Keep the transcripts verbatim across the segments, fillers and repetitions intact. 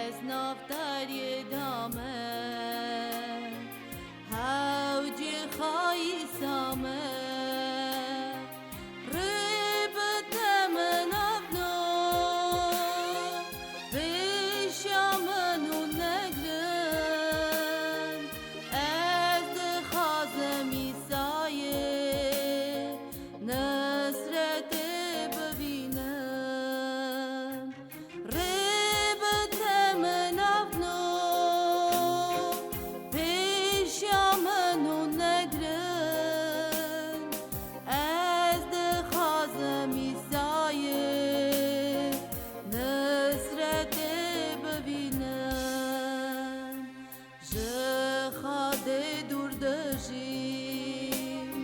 Ez nav tariyê da me, hewcî xayîsa me, rê bide min evno, pêşiya min hûn negrin, ez dixwazim Îsayê Nisretê bibînim. Rê bide min evno, pêşiya min hûn negrin, ez dixwazim Îsayê Nisretê bibînim. Ji Xwedê dûr dijîm,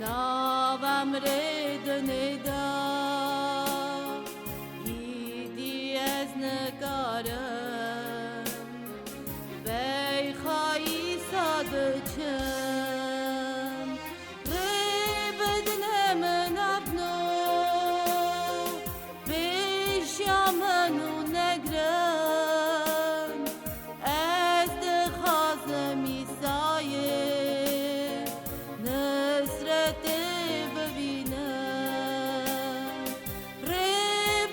nav emrê dinê de, îdî ez nikarim, pey xayîsa diçim. Rê bidine min evno, pêşiya min hûn negrin, ez dixwazim Îsayê Nisretê bibînim. Rê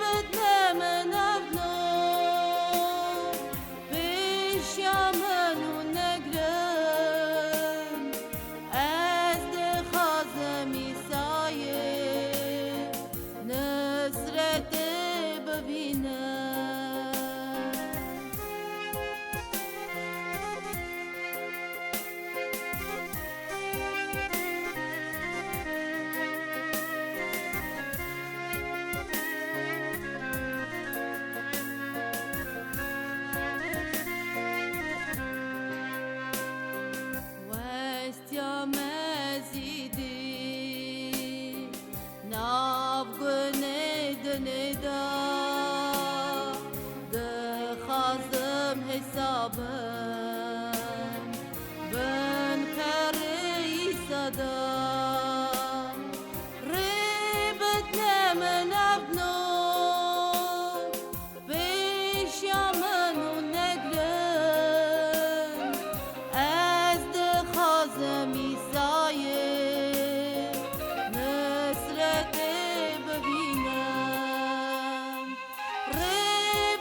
bidine min evno, pêşiya min hûn negrin, ez dixwazim Îsayê Nisretê bibînim. Westiya me zîdî nav gunê dinê de, dixwazim hêsa bim bin perê Îsa de. Rê bidne min evno, pêşiya min hûn negrin, ez dixwazim Îsayê Nisretê bibînim. Rê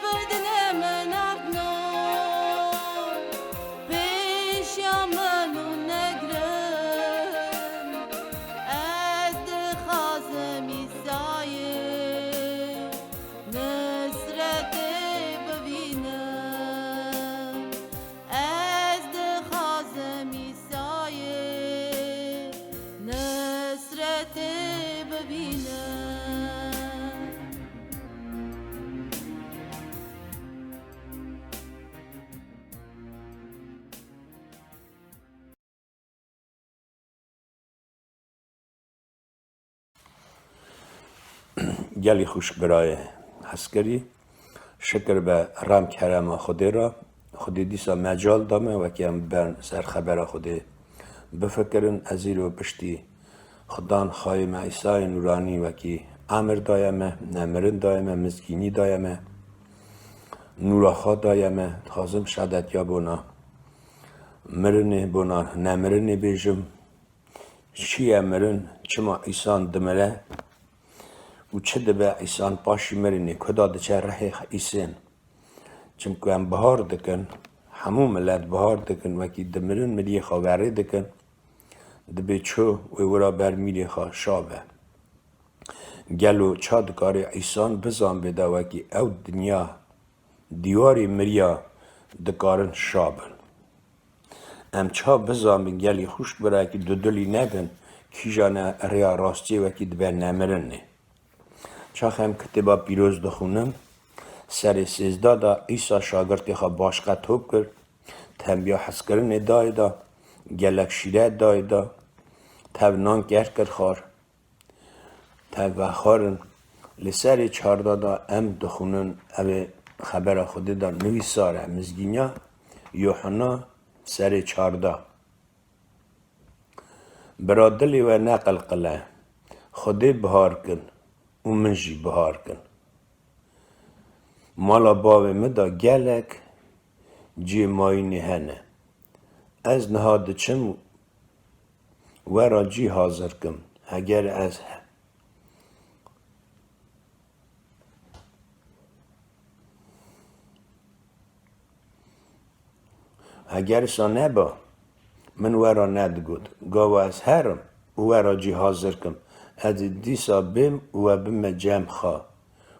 bidine min evno, pêşiya min hûn negrin, ez dixwazim Îsayê Nisretê bibînim. Ez dixwazim Îsayê Nisretê bibînim. Gelî xwişk birayê hezkirî, şikir be rem kerema Xwedê re. Xwedê dîsa mecal da me wekî em ben ser xebera Xwedê bifikirin. Ez îro piştî Xudan xayê me Îsayê Nûranî wekî emir daye me, nemirin daye me, mizgînî daye me, nûra xwe daye me. Dixwazim şedetiya bona mirinê, bona nemirinê bêjim. Çi ye mirin? Çima îsan dimire? Û çi dibe îsan paşî mirinê? Kuda diçe rihê îsên? Çimku em bihar dikin, hemû milet bihar dikin, wekî dimirin miriyê xwe werê dikin, dibê ço wê wira ber mîrê xwe şa be. Gelo ça dikare îsan bizanbê de wekî ew dinya dîwarê miriya dikarin şa bin? Em ça bizanbin gelî xwişk birakî dudilî nebin, kîjan e rêya rastiyê wekî dibe nemirinê? Çax em kitêba pîroz dixwînin, serê sêzda da Îsa şagirtê xwe başqe top kir, tembiya hezkirinê dayê da, gelek şîret dayê da, tev nan ker kir xwar. Tev vexwarin. Li serê çarda da em dixwînin, ev ê xebera Xwedê da nivîsar e, Mizgîniya Yuhanna serê çarda. Bira dilê we neqilqile, Xwedê bihar kin û min jî bihar kin. Mala bavê min de gelek cihê mayînê hene. Ez niha diçim we ra cî hazir kim. Heger ez Heger wisa neba, min we ra nedigot, gava ez herim û we ra cî hazir kim, ez ê dîsa bêm û we bime cem xwe,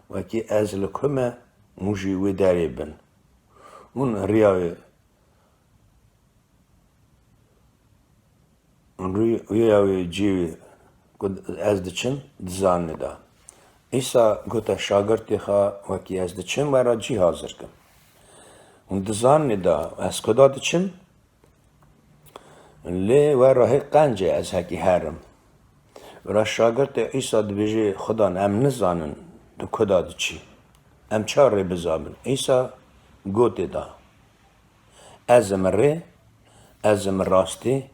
wekî ez li ku me, hûn jî wê derê bin. Hûn riya wê Rû-, rûya wê cî wê ku ez diçim, dizanî da. Îsa gote şagirtê xwe, wekî ez diçim, we ra cî hazir kim. Hûn dizanî da, ez kuda diçim? Lê we ra hê qencê ez hekî herim. Vira şagirtê Îsa dibêje, Xudan, em nizanin tu kuda diçî. Em çawa rê bizabin? Îsa gotê da. Ez im rê, ez im rastî,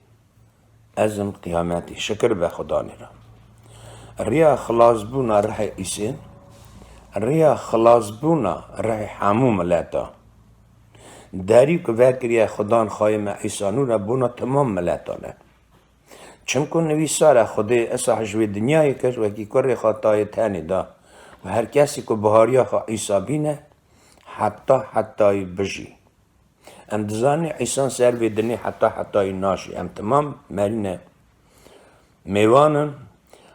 ez im qiyametî. Şikir be Xudanê re. Riya xilasbûna rihê Îsê, riya xilasbûna rihê hemû mileta. Derî ku vekiriye Xudan xayê me Îsa nû re bona temam miletan e. Çimku nivîsar e Xwedê Îsa ji wê dinyayê kir, wekî kurê xwe tayê tenê da û her kesî ku bihariya xwe Îsa bîne, heta hetayî bijî. Em dizanin Îsan ser vê dinê heta hetayî najî. Em temam merî ne. Mêvan in.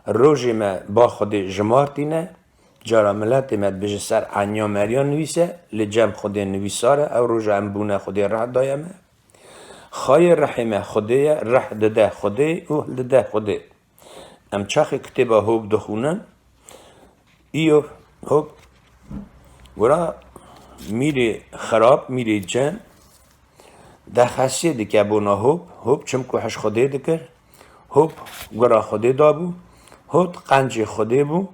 Rojê me ba Xwedê jimartîne. Cara miletê me dibêje ser eniya meriya nivîse, li cem Xwedê nivîsar e. Ew roja em bûne Xwedê reh daye me. Xayê rehê me Xwedê ye, reh dide Xwedê û hildide Xwedê. Em çaxê kitêba Hop dixwînin, Îyop, Hop, gura mîrê xerab, mîrê cem, dexesiyê dike bona Hop. Hop çimku hiş Xwedê dikir, Hop gura Xwedê dabû, Hop qencê Xwedê bû.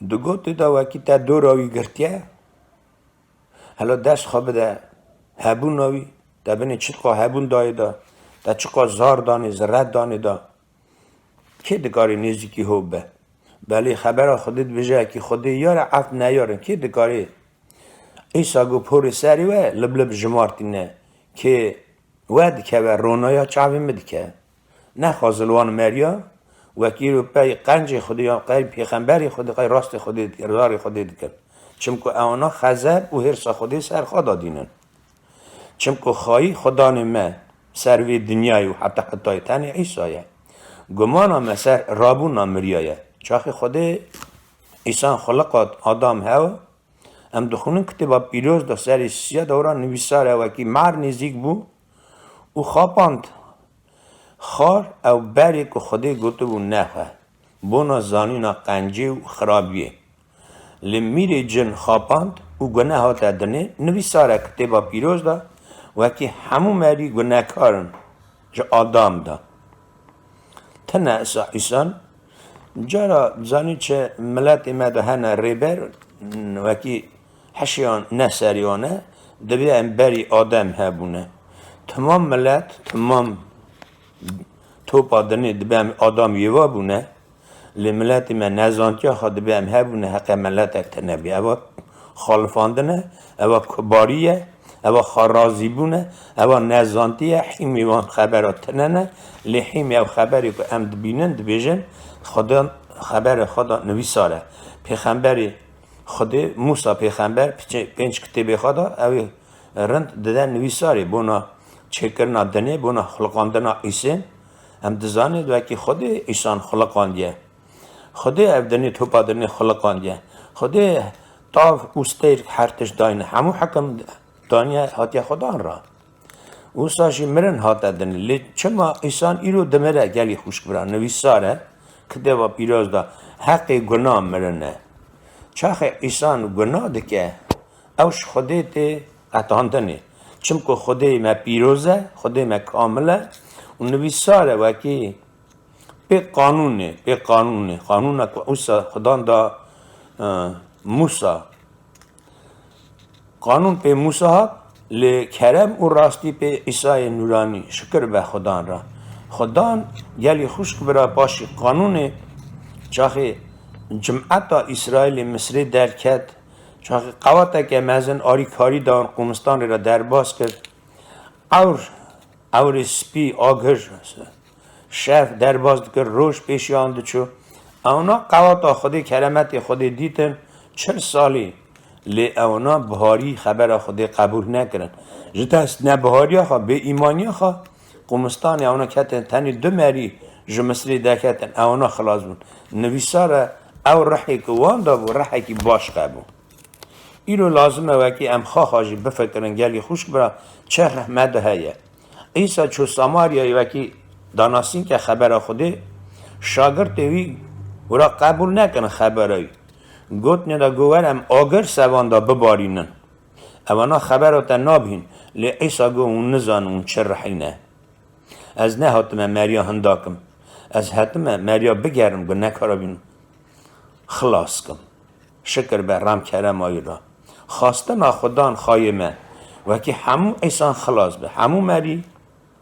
Digotê da wekî te dora wî girtiye, Hela dest xwe bide hebûna wî, te binê çiqa hebûn dayê de, te çiqa zar danê, ziret danê de. Kê dikarê nêzîkî Hop be? Belê xebera Xwedê dibêje, ekî Xwedê yar e, eft neyar in. Kê dikarê? Îsa got, porê serê we lib lib jimartîne. Kê we dikeve, ronaya çavê min dike. Nexwaze li wan meriya, wekî îro pey qencê Xwedê yan qey pêxemberê Xwedê, qey rastê Xwedê dikir, zarê Xwedê dikir. Çimku ewana xezeb û hêrsa Xwedê ser xwe dadînin. Çimku xayî Xudanê me ser vê dinyayê û heta hetayê tenê Îsa ye. Gumana me ser rabûna miriya ye. Çaxê Xwedê Îsan xuliqat Adam Hewa, Em dixwînin Kitêba Pîroz de serê siya dewra nivîsar e, wekî mar nêzîk bû û xapand xar ew berê ku Xwedê gotibû nexwe, bona zanîna qencê û xirabiyê. Lê mîrê cin xapand û gune hate dinê, nivîsar e Kitêba Pîroz de, wekî hemû merî gunekar in ji Adam de. Tine Îsa, Îsan, cara zanî çi miletê me de hene rêber, wekî hişiyan ne serî wan e, dibê em berî Adem hebûne. Timam milet, timam topa dinê dibê em Adam yê wa bûne, lê miletê me nezantiya xwe dibê em hebûne, heqe miletek tine bî. Eva xalifandin e, eva kubarî ye, eva xwerazîbûn e, eva nezantî ye, hîmî wan xebera tine ne, lê hîmî ew xeberê ku em dibînin, dibêjin, Xweda xeberê xwe da nivîsar e. Pêxemberê Xwedê, Mûsa pêxember, piçe-, pênc kitêbê xwe da, ew ê rind dide nivîsarê, bona çêkirina dinê, bona xuliqandina Îsê. Em dizanin wekî Xwedê Îsan xuliqandiye. Xwedê ev dinê, topa dinê xuliqandiye. Xwedê tav û stêrk her tişt dayne. Hemû hekim daniye hatiye Xwedan re. Wisa jî mirin hate dinê. Lê çima Îsan îro dimire gelî xwişk bira? Nivîsar e, Kitêba Pîroz de, heqê guna mirin e. Çaxê Îsan guna dike, ew ji Xwedê tê qetandinê. Çimku Xwedê me pîroz e, Xwedê me kamil e û nivîsar e wekî Pê qanûnê, pê qanûnê, qanûna ku Îsa Xudan da, e, Mûsa. Qanûn pê Mûsa hat, lê kerem û rastî pê Îsayê Nûranî. Şikir be Xudan re. Xudan gelî xwişk bira paşî qanûnê çaxê cimeta Îsraîlê Misrê derket, Çaxê qewateke mezin alîkarî da û Qumistanê re derbas kir. Ewr, ewrê spî, agir, şev derbas dikir, roj pêşiyan diçû. Ewna qewata Xwedê, keremetê Xwedê dîtin, çil salî. Lê ewna biharî xebera Xwedê qebûl nekirin. Ji dest nebihariya xwe, bêîmaniya xwe, Qumistanê ewna ketin, tenê du merî ji Misirê derketin, ewna xilas bûn. Nivîsar e, ew rihê ku wan dabû, rihekî baş qebû. Îro lazim e wekî em xaxa jî bifikirin, gelî xwişk bira, çi rehmet heye. Îsa çû Samaryayê, wekî danasînke xebera Xwedê, şagirtê wî wira qebûl nekin xebera wî. Gotine de, got, wer em agir sevan de bibarînin. Evana xebera te nabihîn, lê Îsa got, hûn nizanin hûn çi rihî ne. Ez nehatime meriya hinda kim. Ez hatime meriya bigerim, gunekara bîn xilas kim. Şikir be rem kerema wî re. Xastina Xudan xayê me, wekî hemû îsan xilas be. Hemû merî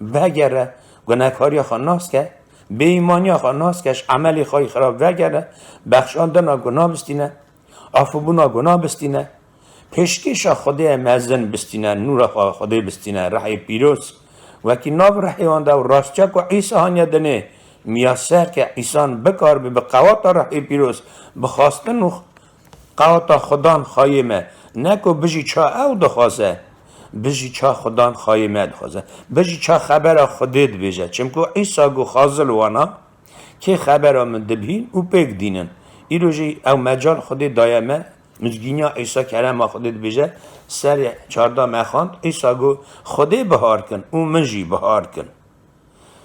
vegere, gunekariya xwe nas ke, bêîmaniya xwe nas ke, ji emelê xwe yî xirab vegere, bexşandina guna bistîne, afûbûna guna bistîne, pêşkêşa Xwedê mezin bistîne, nûra xwe Xwedê bistîne, rehê pîroz. Wekî nav rehê wan de û rastça ku Îsa haniye dinê, miyaser ke îsan bikaribe bi qewata rehê pîroz, bi xastin û qewata Xudan xayê me. Ne ku bijî ça ew dixwaze, bijî ça Xudan xayê me dixwaze. Bijî ça xebera Xwedê dibêje. Çimku Îsa got, xazil wana, kê xebera min dibihîn û pêk dînin. Îro jî ew mecal Xwedê daye me, mizgîniya Îsa, kerema Xwedê dibêje, serê çarda me xwend, Îsa got, Xwedê bihar kin û min jî bihar kin.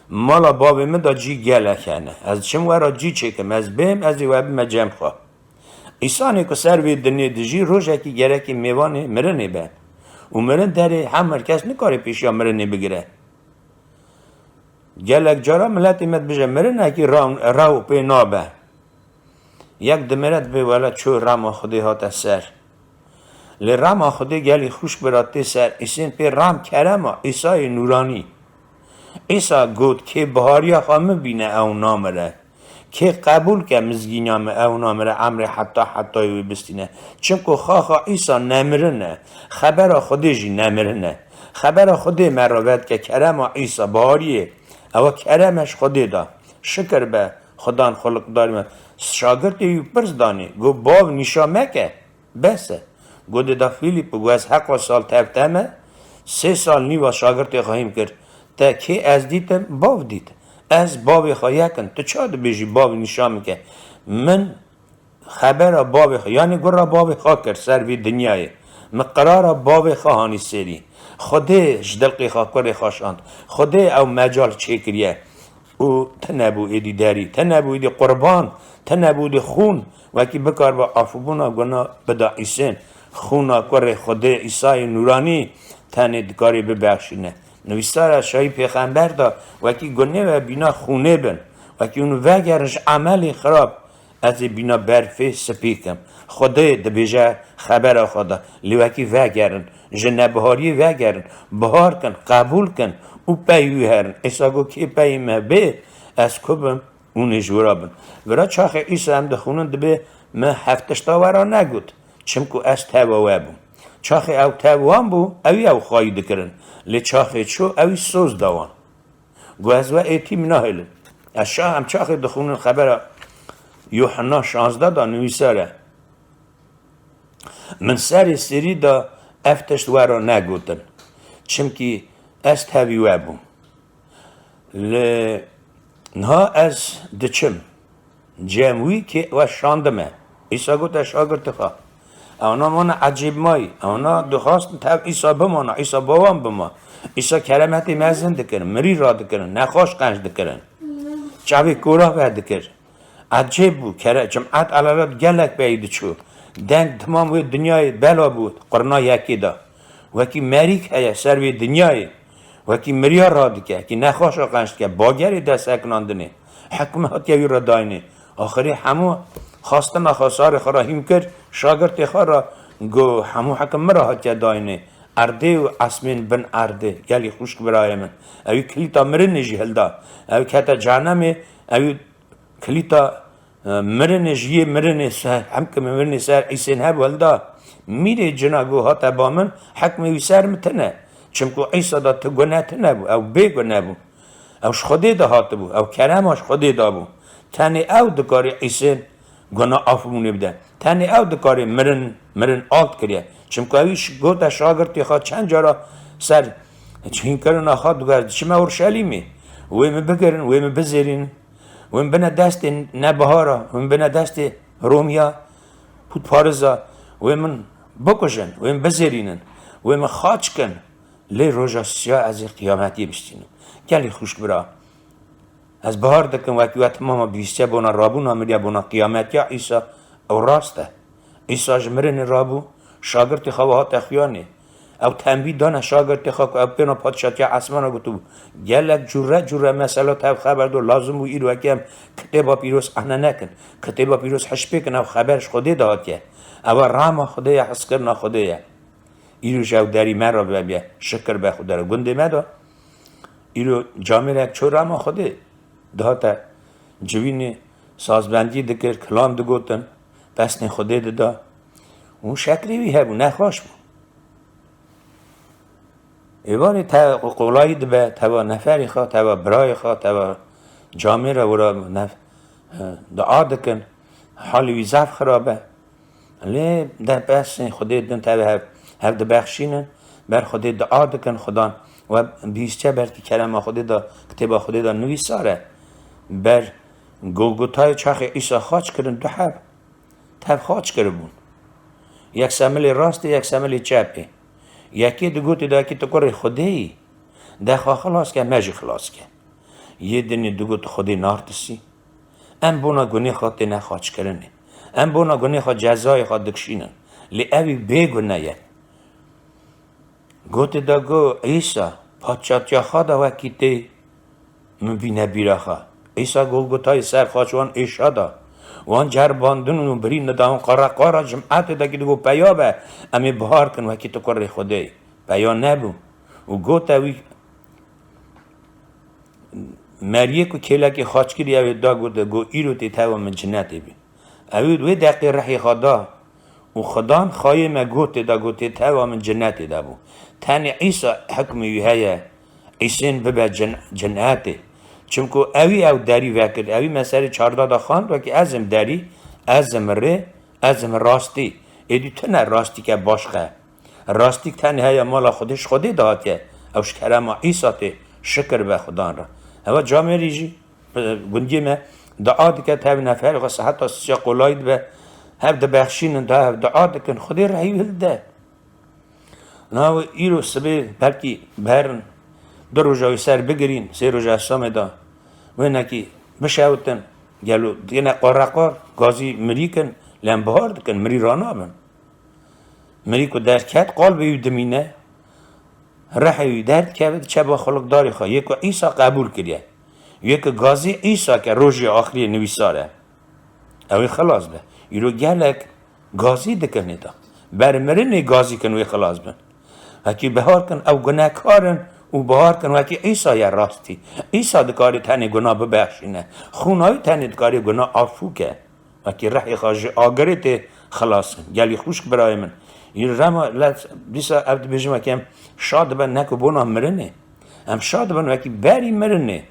Mala bavê min de cî gelek hene. Ez diçim we re cî çêkim, ez bêm, ez ê we bime cem xwe. Îsanê ku ser vê dinê dijî, rojekî gerekî mêvanê mirinê be. Û mirin derê hem her kes nikare pêşiya mirinê bigire. Gelek cara miletê me dibêje, mirinekî rew, rew pê nabe. Yek dimire dibê, wele çû, rema Xwedê hate ser. Lê rema Xwedê gelî xwişk bira tê ser, îsên pê rem kerema Îsayê nûranî. Îsa got, kê bihariya xwe min bîne ew namire. Kê qebûl ke mizgîniya min ew namire emrê heta hetayê wê bistîne. Çimku xaxa Îsa nemirin e, xebera Xwedê jî nemirin e. Xebera Xwedê me re vedike kerema Îsa bihariyê. Ew kerem e ji Xwedê de. Şikir be Xudan xulqdarî me. Şagirtê wî pirs danê, got, bav nîşa meke. Bes e. Godê da Fîlîp, got, ez heqo sal tev te me, sê sal nîva şagirtê xwe hîm kir. Te kê ez dîtim, bav dît. Ez bavê xwe yekin. Tu ça dibêjî, bav nîşan bike? Min xebera bavê xwe, yanî gura bavê xwe kir ser vê dinyayê. Min qirara bavê xwe hanî serî. Xwedê ji dilqê xwe kurê xwe şand. Xwedê ew mecal çêkiriye. Û tinebû êdî derî, tinebû êdî qurban, tinebû êdî xûn, wekî bikaribe afûbûna guna bida Îsên. Xûna kurê Xwedê Îsayê nûranî tenê dikarê bibexşîne. Nivîsara şahî pêxember da, wekî gunê we bîna xûnê bin, wekî hûn vegerin ji emelê xirab, ez ê bîna berfê spî kim. Xwedê dibêje xebera xwe de, lê wekî vegerin, ji nebihariyê vegerin, bihar kin, qebûl kin û pey wî herin. Îsa got, kê peyê me bê, ez ku bim, hûn ê ji wira bin. Vira çaxê Îsa em dixwînin dibê, min hev tişta we re negot, çimku ez teva we bûm. Çaxê ew tev wan bû, ewî ew xwayî dikirin. Lê çaxê çû, ewî soz da wan. Got, ez we êtî min nahêlim. Ez şa-, em çaxê dixwînin xebera Yuhanna şazdeh da nivîsar e. Min serê serî da ev tişt we re negotin. Çimkî ez tevî we bûm. Li niha ez diçim cem wî kê we şandime. Îsa gote şagirtê xwe. Ewna mane ecêbmayî. Ewna dixwastin tev Îsa bimana. Îsa bawan bima. Îsa keremetê mezin dikirin. Mirî radikirin. Nexweş qenc dikirin. Çavê kora vedikir. Ecêb bû. Kere, cim'et elelet gelek peyî diçû. Deng timam wê dinyayê bela bû. Qurna yekê de. Wekî merîk heye ser vê dinyayê. Wekî mirya radike, wekî nexweşa qenc dike, bagerê de sekinandinê. Hikme hatiye wî re dayînê. Axirê hemû xastina xwe sarê xwe re hîm kir, şagirtê xwe re got, hemû hikim min re hatiye dayînê. Erdê û esmên bin erdê, gelî xwişk birayê min. Ewî kilîta mirinê jî hilda. Ew kete cehenemê, ewî kilîta Mirinê ji yê mirinê ser, hemkimê mirinê ser Îsên hebû hilda. Mîrê cina got, hate ba min, hekmê wî ser min tune. Çimku Îsa da tu gune tune bû, ew bê gune bû. Ew ji Xwedê de hatibû, ew kerema ji Xwedê da bû. Tenê ew dikarê Îsên guna afûnê bide. Tenê ew dikarê mirin, mirin alt kiriye. Çimku ew îş gote şagirtê xwe çend cara ser hînkirina xwe digot, diçime Urşelîmê. Wê min bigirin, wê min bizêrînin. Wê min bine destê nebihara, wê min bine destê Romiya pûtpariza, wê min bikujin, wê min bizêrînin, wê min xaç kin. Lê roja siya ez ê qiyametiyê bistînim. Gelî xwişk bira. Ez bahar dikim wekî we temama bihîstiye bona rabûna miriye bona qiyametiya Îsa, ew rast e. Îsa ji mirinê rabû, şagirtê xwe ve hate xuyanê. Ew tembî dane şagirtê xwe ku ew pêna padşatiya esmana gotibû. Gelek cûre cûre mesela tev xeber do, lazim bû îro wekî em kitêba pîroz ehne nekin. Kitêba pîroz hişpê kin, ew xeber ji Xwedê de hatiye. Ew e rama Xwedê ye, hizkirina Xwedê ye. Îro ji ew derî me re vebiye. Şikir be Xwedê re. Gundê me de îro camêrek çû rama Xwedê. Dihate civînê sazbendî dikir, kilam digotin, pesnê Xwedê dida. Û şeklê wî hebû, nexweş bû. Êvarê te qolayî dibe, teva neferê xwe, teva birayê xwe, teva camêra wira nef-, dua dikin, halê wî zaf xirab e. Lê depesên Xwedê din tevî hev, hev dibexşînin, ber Xwedê dua dikin, Xudan we bihîstiye belkî kerema Xwedê de, kitêba Xwedê de nivîsar e. Ber Golgotayê çaxê Îsa xaç kirin du heb, tev xaç kiribûn. Yek semilê rastê, yek semilê çepê. Yekê digotê de, yekî tu kurê Xwedê yî, de xwe xilas ke, me jî xilas ke. Yê dinê digot Xwedê nartisî. Em bona gunê xwe têne xaçkirinê. Em bona gunê xwe cezayê xwe dikişînin. Lê ew ê bêgune ye. Gotê de got, Îsa, padşatiya xwe de wekî tê min bîne bîra xwe. Îsa Golgotayê ser xaç wan êşa da. Wan ceribandin û birîn neda wan qara qara cimetê de kî digot, peya be, em ê bihar kin wekî tu kurê Xwedê yî. Peya nebû. Û gote wî, Meriyê ku kêlekê xaç kiriye wê da gote, got, îro tê tewa min cinetê bî. Ew ê wê deqê rihê xwe da û Xudan xayê me gotê da, gotê tewa min cinetê de bû. Tenê Îsa hikmê wî heye, Îsên bibe cin-, cinetê. Çimku ewî ew derî vekir, ewî me serê çarda de xand, wekî ez im derî, ez im rê, ez im rastî. Êdî tune rastîke başqe. Rastîk tenê heye mala Xwedê, ji Xwedê de hatiye. Ew ji kerema Îsa tê, şikir be Xudan re. Heva camêrî jî, e, gundiyê me dua dike, tevî neferê xwe siheta siya qolayî dibe. Hev dibexşînin da, hev dua dikin, Xwedê rehî hilde. Nawe îro sibê belkî berin, du roja wî ser bigirîn, sê roja Esamê da. Wênekî bişewitin, gelo diyene qore qor, gazî mirî kin, lê em bihar dikin, mirî ranabin. Mirî ku derket, qalbê wî dimîne, rihê wî derdikeve, diçe ba xulikdarê xwe, yê ku Îsa qebûl kiriye. Yê ku gazî Îsa ke rojê axiriyê nivîsar e. Ew ê xilas be. Îro gelek gazî dikin lê da. Ber mirinê gazî kin wê xilas bin. Wekî bihar kin ew gunekar in û bihar kin wekî Îsa ye rastî. Îsa dikarê tenê guna bibexşîne. Xûna wî tenê dikarê guna afû ke. Wekî rihê xwe ji agirê tê xilas in. Gelî xwişk birayê min. Îro rema le dîsa ev dibêjim wekî em şa dibin ne ku bona mirinê. Em şa dibin wekî berî mirinê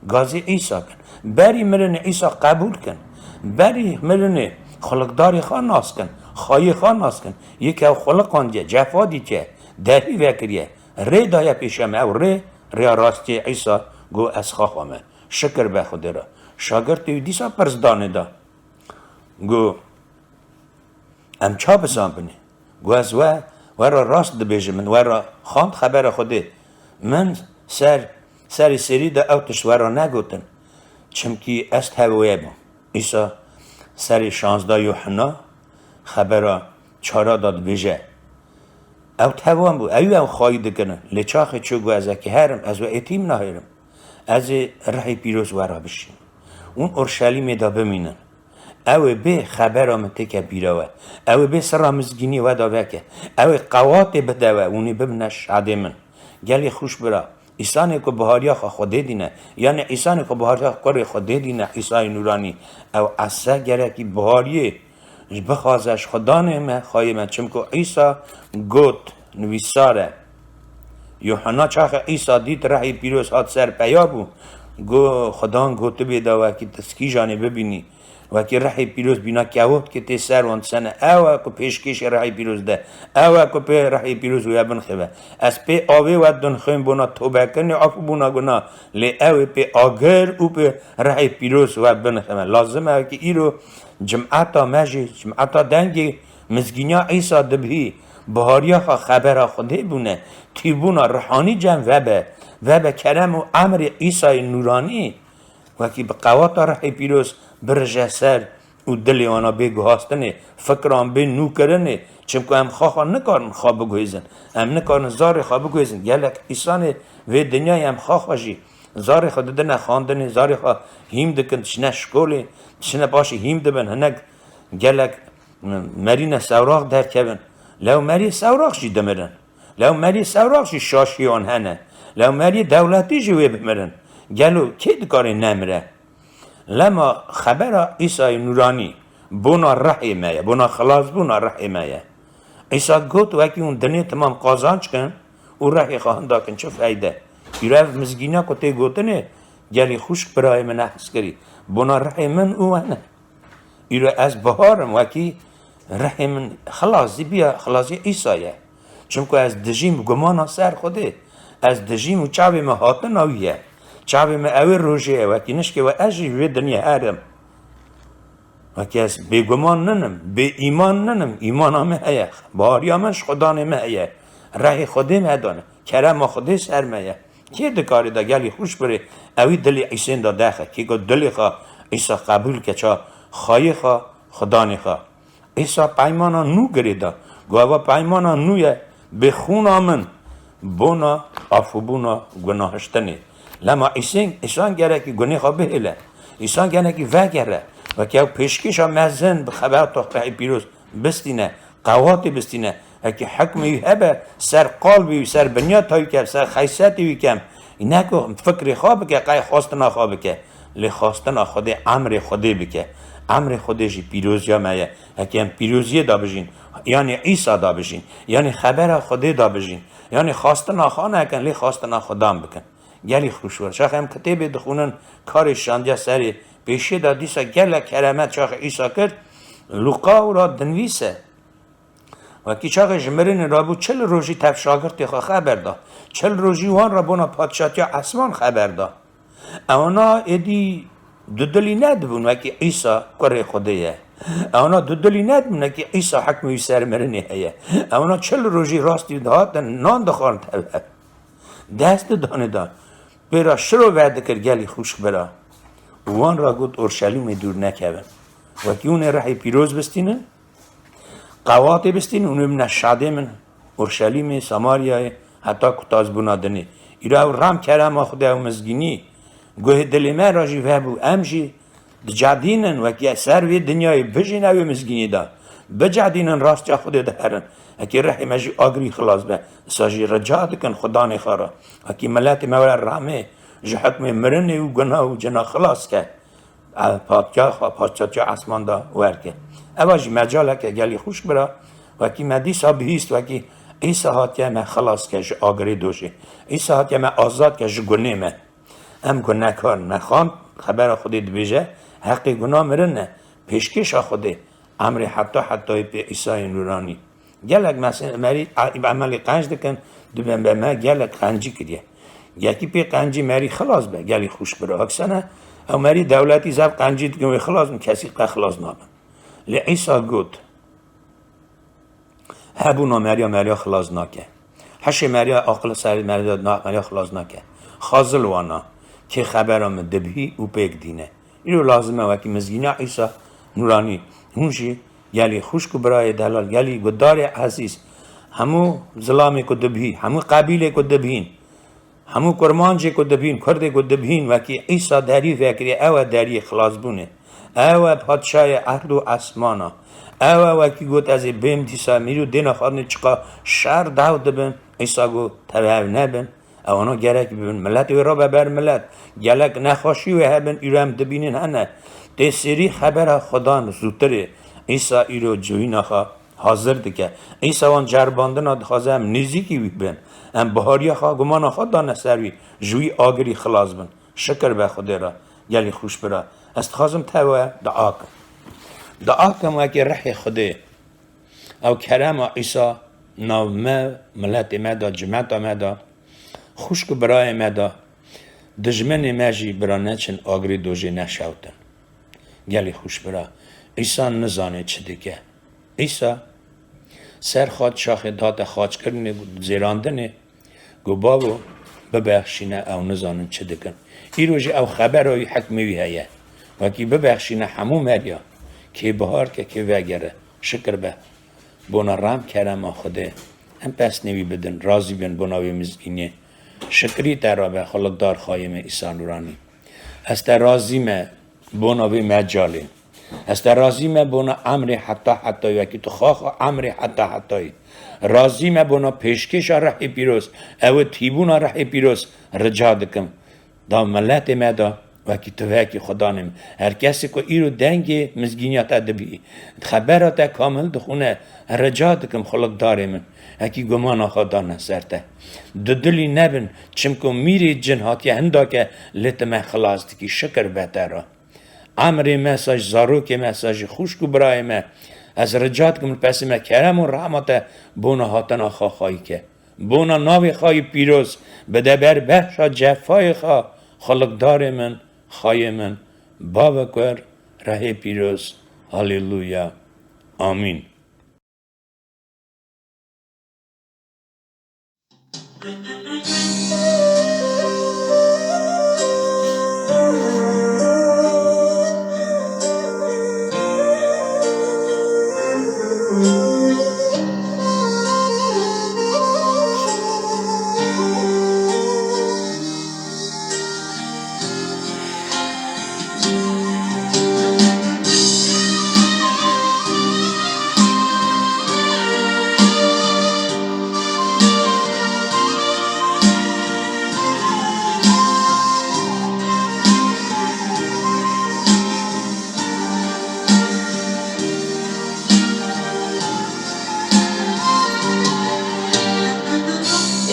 gazî Îsa kin. Berî mirinê Îsa qebûl kin. Berî mirinê xulikdarê xwe nas kin. Xayê xwe nas kin. Yê ke ew xuliqandiye, cefa dîtiye, derî vekiriye. Rê daye pêşiya me. Ew rê, rêya rastiyê Îsa got ez xaxwa me. Şikir be Xwedê re. Şagirtê wî dîsa pirs danê da. Got, em ça bizanbinê? Got, ez we, we re rast dibêjim, min we re xwend xebera Xwedê. Min ser, serê serî de ew tişt we re negotin. Çimkî ez tev wê bûm. Îsa serê şazdeh Yuhanna xebera çara de dibêje. Ew tevan bû, ew ew xayî dikirin. Lê çaxê çû got, ez eke herim, ez we êtîm nahêrim. Ez ê rihê pîroz we re bişînim. Hûn Orşelîmê de bimînin. Ew ê bê xebera min têke bîra we. Ew ê bê sirra mizgîniyê we de veke. Ew ê qewatê bide we, hûn ê bibine şadê min. Gelê xwişk bira, Îsanê ku bihariya xwe Xwedê dîne, yanî îsanê ku bihariya kurê Xwedê dîne, Îsayê Nûranî, ew ese gerekî bihariyê ji bixwaze ji Xudanê me, xweyê me. Çimku Îsa got, nivîsar e. Yuhanna çaxê Îsa dît rehê pîroz hat ser peya bû, got, Xudan gotibê da wekî tu kîjanê bibînî. Wekî rehê pîroz bîna kewot ki tê ser wan disene. Ew e ku pêşkêşê rehê pîroz de. Ew e ku pê rehê pîroz wê binxive. Ez pê avê we dinxwim bona tobekirinê, afûbûna guna. Lê ew ê pê agir û pê rehê pîroz we binxive. Lazim e wekî îro cimeta me jî, cimeta dengê mizgîniya Îsa dibihî, bihariya xwe xebera Xwedê bûne, tîbûna rihanî cem vebe, vebe kerem û emrê Îsayê Nûranî. Wekî bi qewata rehê pîroz birije ser û dilê wana bê guhastinê, fikran bê nûkirinê. Çimku em xwe xwe nikarin xwe biguhêzin. Em nikarin zarê xwe biguhêzin. Gelek îsanê vê dinyayê em xwe xwe jî zarê xwe didine xwendinê, zarê xwe hîm dikin, diçine şkolê, diçine paşê hîm dibin. Hinek gelek merîne sewrax derkevin. Lew merî sewrax jî dimirin. Lew merî sewrax jî şaşî wan hene. Lew merî dewletî jî wê bimirin. Gelo kê dikare nemire? Lema xebera Îsayê Nûranî bona rehê me ye, bona xilasbûna rehê me ye. Îsa got, wekî hûn dinê timam qazanç kin û rehê xwe hinda kin, çi feyde? Îro ev mizgîna ku tê gotinê, gelî xwişk birayê min ehs kirî. Bona rehê min û we ne. Îro ez bihar im, wekî rehê min xilasî biya, xilasî Îsa ye. Çimku ez dijîm gumana ser Xwedê. Ez dijîm û çavê min hatina wî ye. Çavê min ew ê rojê ye, wekî nişkê we ez jî ji vê dinyê herim. Wekî ez bêguman ninim, bê îman ninim, îmana min heye, bariya min ji Xudanê min heye. Rehê Xwedê me dane, kerema Xwedê ser me ye. Kê dikare da gelî xwişk birê, ewî dilê Îsên da dexe. Kê ku dilê xwe Îsa qebûl ke, ça xwayê xwe, Xudanê xwe. Îsa peymana nû girê da. Got, eva peymana nû ye, bi xûna min, bona afûbûna gunahiştinê. Lema Îsên, îsan gerekî gunê xwe bihêle. Îsan gerekî vegere. Wekî ew pêşkêşa mezin bi xebata rehê pîroz bistîne. Qewatê bistîne. Wekî hikmê wî hebe, ser qalbê wî, ser binyata wî kem, ser xeysetê wî kem. Ne ku fikrê xwe bike, qey xwestina xwe bike. Lê xwestina Xwedê, emrê Xwedê bike. Emrê Xwedê jî pîroziya me ye. Heke em pîroziyê de bijîn, yanî Îsa de bijîn, yanî xebera Xwedê de bijîn, yanî xwestina xwe nekin, lê xwestina Xudan bikin. Gelî xweş we. Şax em kitêbê dixwînin, karê şandiya serê pêşê de dîsa gelek keremet çaxê Îsa kir, Luqa û ra dinivîse. Wekî çaxê ji mirinê rabû, çil rojî tev şagirtê xwe xeber da. Çil rojî wan re bona padşatiya esman xeber da. Ewana êdî dudilî nedibûn wekî Îsa kurê Xwedê ye. Ewana dudilî nedibûn wekî Îsa hikmê wî ser mirinê heye. Ewana çil rojî rastî dihatin, nan dixwarin tev hev. Dest didanê da. Pê ra şiro vedikir gelî xwişk bira. Û wan ra got, Orşelîmê dûr nekevin. Wekî hûn ê rehê pîroz bistînin, qewatê bistînin, hûn ê bine şadê min, Orşelîmê, Samaryayê, heta ku tazbûna dinê. Îro ew rem kerema Xwedê, ew mizgînî guhê dilê me ra jî vebû. Em jî dicedînin, wekî ser vê dinyayê bijîn ew ê mizgînî de. Bicedînin, rastça Xwedê de herin. Wekî rehê me jî agirî xilas be. Îsa jî rica dikin Xudanê xwe re. Wekî miletê me were ramê ji hikmê mirinê û gunah û cina xilas ke. Ev padşaxa, padşatiya esman de werke. Eva jî mecaleke gelî xwişk bira, wekî me dîsa bihîst, wekî Îsa hatiye me xilas ke ji agirê dojê. Îsa hatiye me azad ke ji gunê me. Em gunekar in. Me xwend, xebera Xwedê dibêje, heqê guna mirin e. Pêşkêşa Xwedê, emrê heta hetayê pê Îsayê Nûranî. Gelek mese-, merî a-, emelê qenc dikin, dibên be me gelek qencî kiriye. Yekî pê qencî merî xilas be, gelî xwişk bira. Aksene, ew merî dewletî zef qencî dikin, wê xilas bin, kesî qe xilas nabin. Lê Îsa got, hebûna meriya, meriya xilas nake. Hişê meriya, aqil ser meriya, na-, meriya xilas nake. Xazil wana, kê xebera min dibihî û pêk dîne. Îro lazim e wekî mizgîniya Îsa Nûranî, hûn jî gelî xwişk û birayê delal, gelî gudarê ezîz, hemû zilamê ku dibihî, hemû qebîlê ku dibihîn, hemû kurmancê ku dibihîn, kurdê ku dibihîn, wekî Îsa derî vekirî, ew e deriyê xilasbûnê. Ew e padşayê erd û esmana. Ew e wekî got, ez ê bêm dîsa mîr û dêna xwarinê çiqa şer dew dibin. Îsa got, tev hev nebin. Ewana gerek bibin. Miletê wê rabe ber milet. Gelek nexweşî wê hebin, îro em dibînin hene. Tê sêrî xebera Xudan zûtirê. Îsa îro cihîna xwe hazir dike. Îsa wan ceribandina dixwaze em nêzîkî wî bin. Em bihariya xwe, gumana xwe dane ser wî. Ji wî agirî xilas bin. Şikir be Xwedê re. Gelî xweşbira. Ez dixwazim tewe dua kim. Dua kim wekî rihê Xwedê. Ew kerema Îsa nav me, miletê me de, cimeta me de, xwişk û birayê me de, dijminê me jî bira neçin agirê dojê neşewtin. Gelî xwişbira. Îsa nizane çi dike. Îsa ser xaç şaxê date xaçkirinê, zêrandinê, Got, Bavo, bibexşîne, ew nizanin çi dikin. Îro jî ew xebera wî, hikmê wî heye. Wekî bibexşîne hemû meriya, kê bihar ke, kê vegere. Şikir be. Bona rem kerema Xwedê. Em pesnê wî bidin, razî bin bona wê mizgînê. Şikirî te re be, xulukdar xayê me Îsa Nûranî. Ez te razî me bona vê mecalê. Ez te razî me bona emrê heta hetayî, wekî tu xaxa emrê heta hetayî. Razî me bona pêşkêşa rihê pîroz, ew e tîbûna rihê pîroz, rica dikim. Da miletê me de, wekî tu vekî Xudanê min. Her kesê ku îro dengê mizgîniya te dibî, xebera te kamil dixwîne, rica dikim xulukdarê min. Ekî gumana xwe dane ser te. Dudilî nebin, çimku mîrê cin hatiye hindake lê tu me xilas dikî, şikir be te re. Emrê me sa jî, zarokê me sa jî, xwişk û birayê me, ez rica dikim li pesê me kerem û rehma te bona hatina xwe xayî ke. Bona navê xwe yî pîroz bide ber behşa cefayê xwe, xulukdarê min, xayê min, bavê kur, rehê pîroz. Haleluya. Amîn.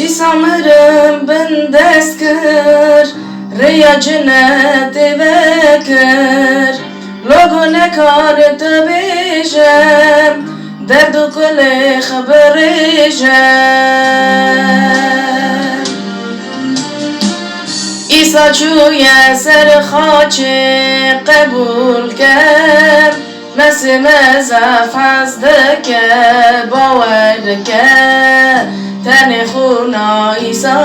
Îsa mirin bin dest kir, rêya cinetê vekir. Logo nekar te bêje, derd û kulêx birêje. Îsa çûye ser xaçê, qebûl ke. Mesê me zaf hez dike, bawer ke, tenê xûna Îsa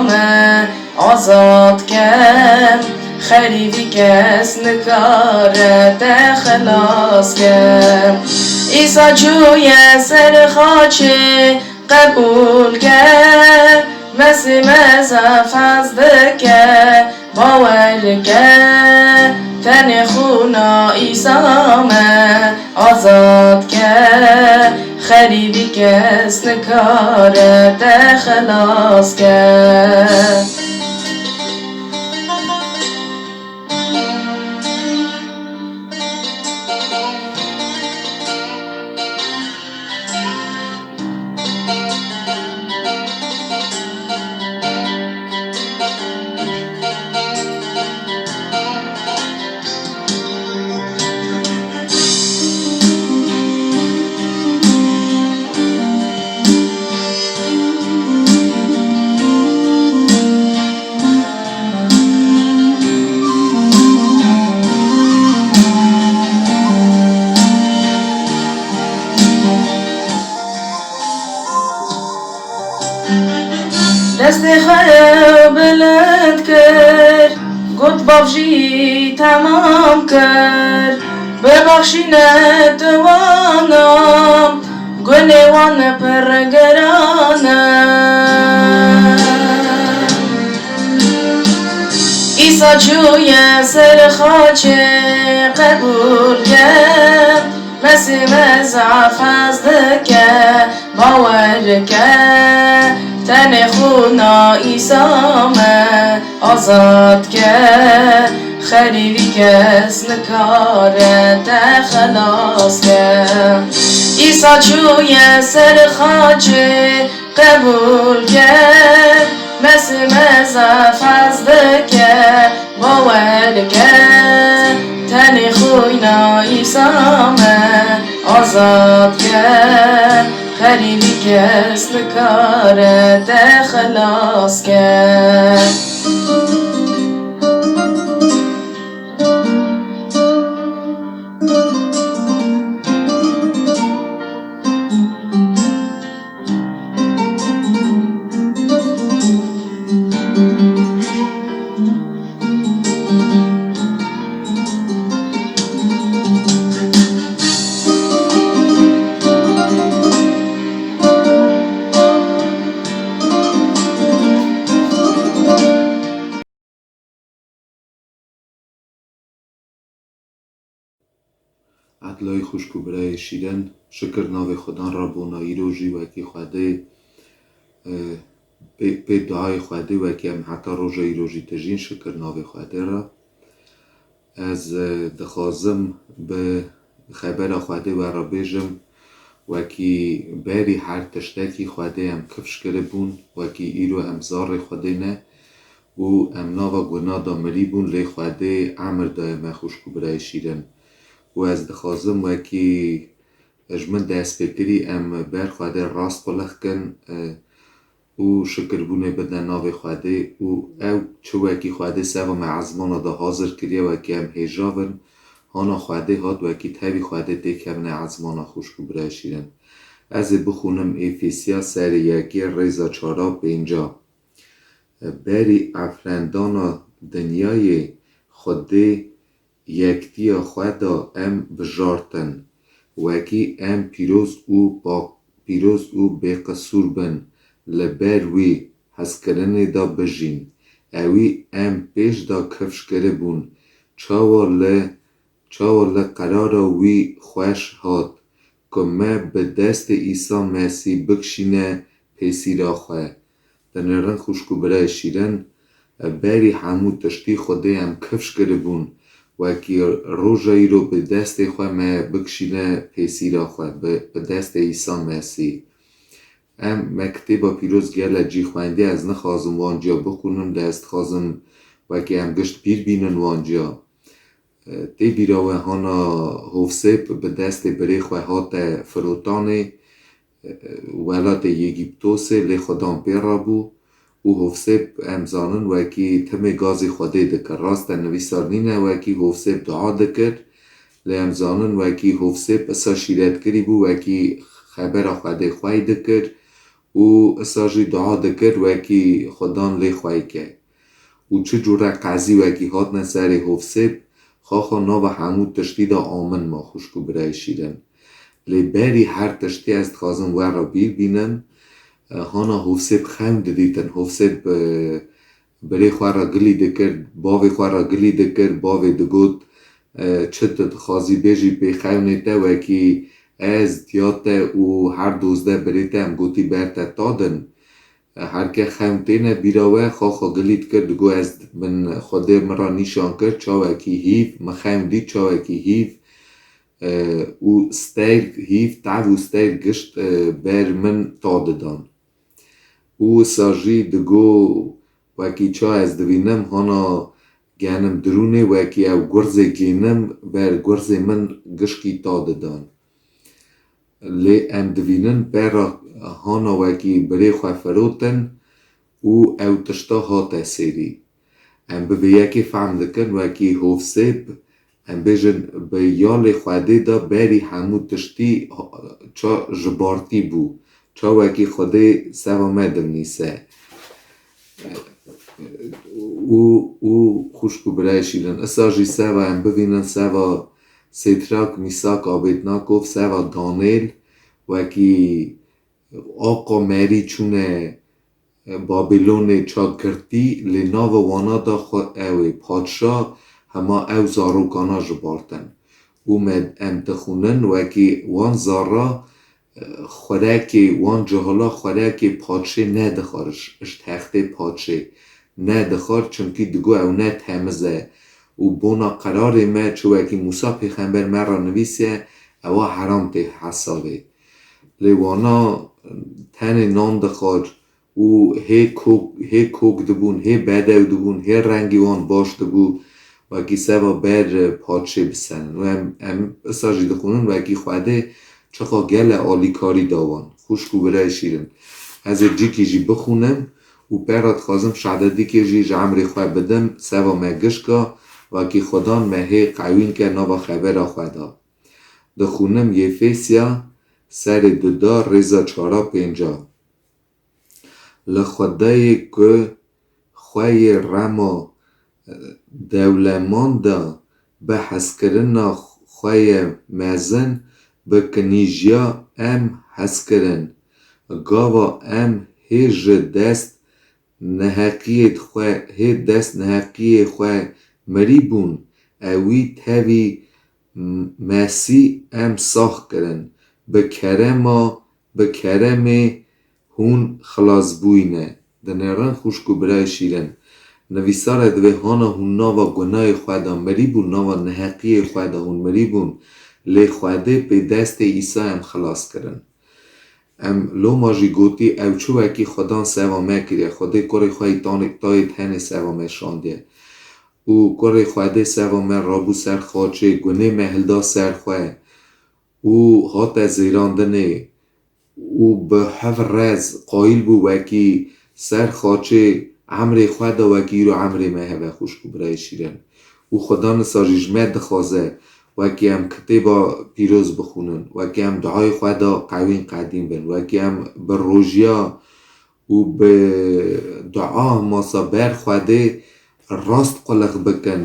me azad ke, xerîbî kes nikare te xilas ke. Îsa çûye ser xaçê, qebûl ke, Mesê me zaf hez dike, bawer ke, tenê xûna Îsa me azad ke, xerîbî kes nikare te xilas ke. Destê xwe bilind kir, got, Bav jî temam kir, bibexşîne tu wana, gunê wan pir giran e. Îsa çûye ser xaçê, qebûl ke, Mesê me zaf hez dike, bawer ke, Tenê xûna Îsa me azad ke, xerî vî kes nikare te xelas ke. Îsa çûye ser xaçê, qebûl ke, Mesîh me zaf hez dike, bawer ke, tenê xûna Îsa me azad ke, xerî vî kes nikare te xelas ke. Edlay xwişk û birayê şîrin, şikir navê Xudan re bona îro jî wekî Xwedê, e, pê, pê duayê Xwedê wekî em heta roja îro jî dijîn, şikir navê Xwedê re. Ez, e, dixwazim bi xebera Xwedê we re bêjim, wekî berî her tiştekî Xwedê em kifş kiribûn, wekî îro em zarê Xwedê ne û em nava guna de mirîbûn, lê Xwedê emir daye me xwişk û birayê şîrin. Û ez dixwazim wekî ji min dest pê kirî em ber Xwedê rast qulix kin, e, û şikirbûnê bidin navê Xwedê û ew çi wekî Xwedê seva me ezmana de hazir kiriye, wekî em hêjav in, hana Xwedê hat, wekî tevî Xwedê têkevine ezmana xwişk û birayê şîrin. Ez ê bixwînim Efesya serê yekê rêza çara pênca. Berî eflendana dinyayê Xwedê yektiya xwe de em bijartin. Wekî em pîroz û pak, pîroz û bêqisûr bin, li ber wî hezkirinê de bijîn. Ewî em pêş de kifş kiribûn. Çawa li, çawa li qerara wî xweş hat, ku me bi destê Îsa Mesîh bikişîne pêsîra xwe. Dinêrin xwişk û birayê şîrin, berî hemû tiştî Xwedê em kifş kiribûn, wekî roja îro bi destê xwe me bikişîne pêsîra xwe, bi, bi destê Îsa Mesîh. Em, me kitêba pîroz gele cî xwendî, ez nixwazim wan ciya bixwînim, lê ez dixwazim wekî em gişt bîr bînin wan ciya. Tê bîra we hana Hovsêp bi destê birê xwe hate firotanê, welatê Yegîptosê, lê Xudan pê re bû û Hovsêp, em zanin, wekî timê gazê Xwedê dikir. Rast e, nivîsar nîne wekî Hovsêp dua dikir, lê em zanin wekî Hovsêp isa şîretkirî bû, wekî xebera Xwedê xwey dikir û isa jî dua dikir wekî Xudan lê xwey ke. Û çi cûre qezî wekî hatine serê Hovsêp, xaxa nava hemû tiştî de amin ma xwişk û birayê şîrin. Lê berî her tiştî ez dixwazim we re bîr bînim, e, hana Hovsêp xewn didîtin. Hovsêp, e, birê xwe re gilî dikir, bavê xwe re gilî dikir, bavê digot, e, çi tu dixwazî bêjî pê xewnê te, wekî ez, diya te û her dozdeh birê te em gotî ber te tadin. Herke xewn têne bîra we, xwe xwe gilî dikir, digo ez min Xwedê min re nîşan kir, çawekî hîv, min xewn dît, çawekî hîv, e, û steyr, hîv, tev û steyr gişt, e, ber min ta didan. Û wisa jî digo, wekî ça ez divînim, hana genim dirûnê, wekî ew gurzê gênim, ber gurzê min gişkî ta didan. Lê em divînin pera hana wekî birê xwe firotin û ew tişta hate sêrî. Em bi vê yekê fehm dikin wekî Hovsêp, em bêjin bi yalê Xwedê de berî hemû tiştî ça ji bartî bû, ça wekî Xwedê seva me dinivîse. Û, û xwişk û birayê şîrin. Isa jî seva em bivînin, seva Sêdrak, Mîsak, Abêdnakov, seva Danêl, wekî aqa merî çûne Babilonê ça girtî, lê nava wana da xwe ew ê padşa, hema ew zarokana ji bartin. Û me, em dixwînin, wekî wan zara xurekê wan cihila xurekê paçê nedixwar, ji, ji textê paçê nedixwar, çimkî digo ew ne temiz e û bona qerarê me, çi wekî Mûsa pêxember me re nivîsiye, ewa heram tê hesabê. Lê wana tenê nan dixwar û hê kok, hê kok dibûn, hê bedew dibûn, hê rengî wan baş dibû, wekî seva ber paçê bisenin. Û em, em isa jî dixwînin wekî Xwedê çiqa gele alîkarî da wan. Xwişk û birayê şîrin. Ez ê cîkî jî bixwînim û pera dixwazim şehadetîkê jî ji emrê xwe bidim, seva me gişka, wekî Xudan me hê qewîn ke nava xebera xwe da. Dixwînim Yefesya serê duda rêza çara pênca. Li Xwedayê ku xwe yê rema dewlemanda bi hezkirina xwe ye mezin, bi kinîjiya em hez kirin. Gava em hê ji dest neheqiyê xwe, hê dest neheqiyê xwe mirî bûn, ewî tevî Mesî em sax kirin. Bi kerema, bi keremê hûn xilas bûyne. Dinêrin xwişk û birayê şîrin. Nivîsar e divê hana hûn nava gunayê xwe de mirî bûn, nava neheqiyê xwe de hûn mirî bûn. Lê Xwedê pê destê Îsa em xilas kirin. Em loma jî gotî, ew çi wekî Xudan seva me kiriye, Xwedê kurê xwe yî tanê tayê tenê seva me şandiye. Û kurê Xwedê seva me rabû ser xaçê, gunê me hilda ser xwe û hate zêrandinê û bi hev rez qayîl bû wekî ser xaçê emrê xwe de wekî îro emrê me hebe xwişk û birayê şîrin. Û Xudan nisa jî ji me dixwaze wekî em kitêba pîroz bixwînin, wekî em duayê xwe de qewîn qedîn bin, wekî em bi rojiya û bi dua masa ber Xwedê rast qulix bikin.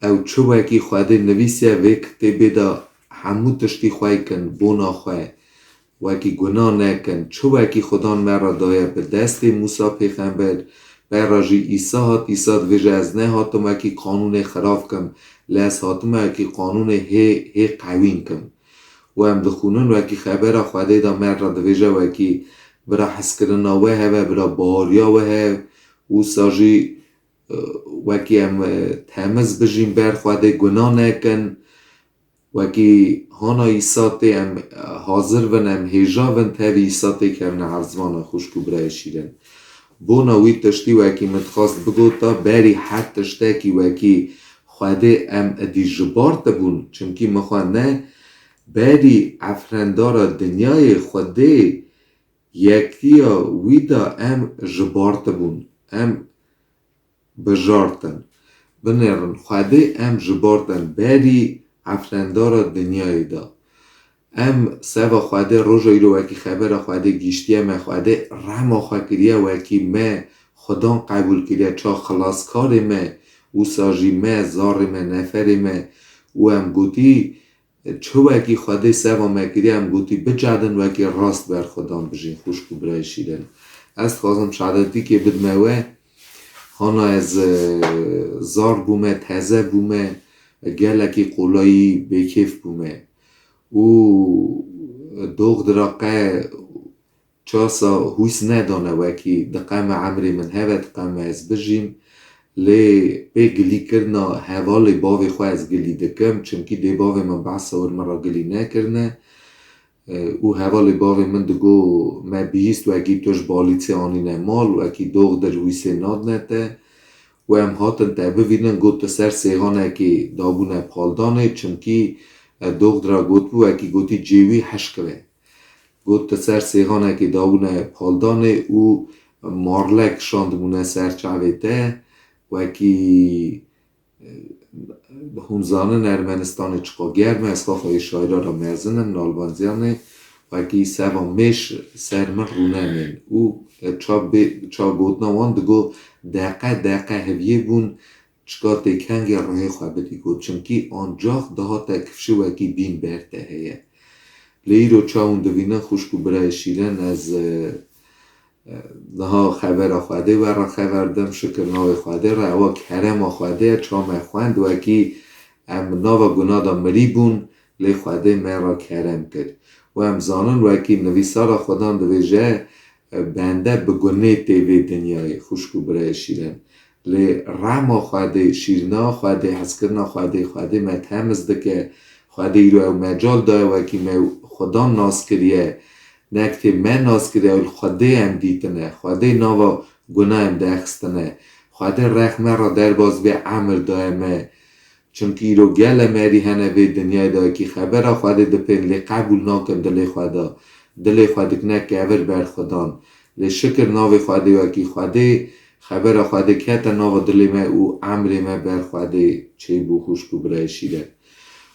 Ew çi wekî Xwedê nivîsiye vê kitêbê de hemû tiştî xwe kin, bona xwe. Wekî gunah nekin. Çi wekî Xudan me re daye bi destê Mûsa pêxember, pera jî Îsa hat, Îsa dibêje, ez nehatim wekî qanûnê xirav kim, lê ez hatime wekî qanûnê hê, hê qewîn kim. Û em dixwînin wekî xebera Xwedê de me re dibêje wekî bira hezkirina we hebe, bira baweriya we hebe, wisa jî, e, wekî em, e, temiz bijîn ber Xwedê, gunah nekin. Wekî hana Îsa tê em, e, hazir bin, em hêja bin, tevî Îsa tê kevine erzmana xwişk û birayê şîrin. Bona wî tiştî wekî min dixwest bigota, berî her tiştekî wekî Xwedê em idî ji bar tibûn, çimkî min xwe ne berî efrendara dinyayê Xwedê yektiya wî de em ji bar tibûn, em bijartin. Binêrin, Xwedê em ji bar din berî efrendara dinyayê de. Em seva Xwedê roja îro wekî xebera Xwedê gihîştiye me, Xwedê rehma xwe kiriye wekî me Xudan qebûl kiriye, ça xilaskarê me, wisa jî me, zarê me, neferê me û em gotî, çi wekî Xwedê seva me kiriye, em gotî bicedin wekî rast ber Xudan bijîn, xwişk û birayê şîrin. Ez dixwazim şehadetîkê bidime we, hana ez, e, zar bûme, teze bûme, gelekî qolayî bêkêf bûme. Û doxdira qe çasa hûs nedane wekî diqeme emrê min heve, diqeme ez bijîm. Lê pê gilîkirina hevalê bavê xwe ez gilî dikim, çimkî dê bavê min behsa wir min re gilî nekirine. E, û hevalê bavê min digo, me bihîst wekî tu ji balîçê anîne mal, wekî doxdir wîsê nadine te. Û em hatin te bivînin, got tu ser sêxanekê dabûne paldanê, çimkî, e, doxdira gotibû wekî gotî cê wî hişk be. Got tu ser sêxanekê dabûne paldanê û marlek şandibûne ser çavê te, wekî, e, hûn zanin Ermenistanê çiqa germ e, ez xwe xwe yê şaira re mezin im, Nalbanziyanê, wekî seva mêş ser min rûnenên û, e, ça bê-, ça gotina wan digo deqe deqe heviyê bûn, çika tê kengê rihê xwe bidî got, çimkî ancax dihate kifşê wekî bîn ber te heye. Lê îro ça hûn divînin xwişk û birayê şîrin, ez, e, e, niha xebera Xwedê we re xeber dim, şikir navê Xwedê re, ewa kerema Xwedê ye, ça me xwend wekî em nava guna de mirî bûn, lê Xwedê me re kerem kir. Û em zanin wekî nivîsara Xwedan dibêje, e, bende bi gunê tê vê dinyayê, xwişk û birayê şîrin. Lê rehma Xwedê, şîrina Xwedê, hezkirina Xwedê, Xwedê me temiz dike. Xwedê îro ew mecal daye wekî me Xwedan nas kiriye. Nek tê me nas kiriye, ew li Xwedê em dîtine. Xwedê nava guna em derxistine. Xwedê rex me re derbas vê emir daye me. Çimkî îro gele merî hene vê dinyayê de wekî xebera Xwedê dipên lê qebûl nakin dilê xwe de. Dilê xwe dikine kevir ber Xwedan. Lê şikir navê Xwedê wekî Xwedê, xebera Xwedê kete nava dilê me û emrê me ber Xwedê çêbû, xwişk û birayê şîrek.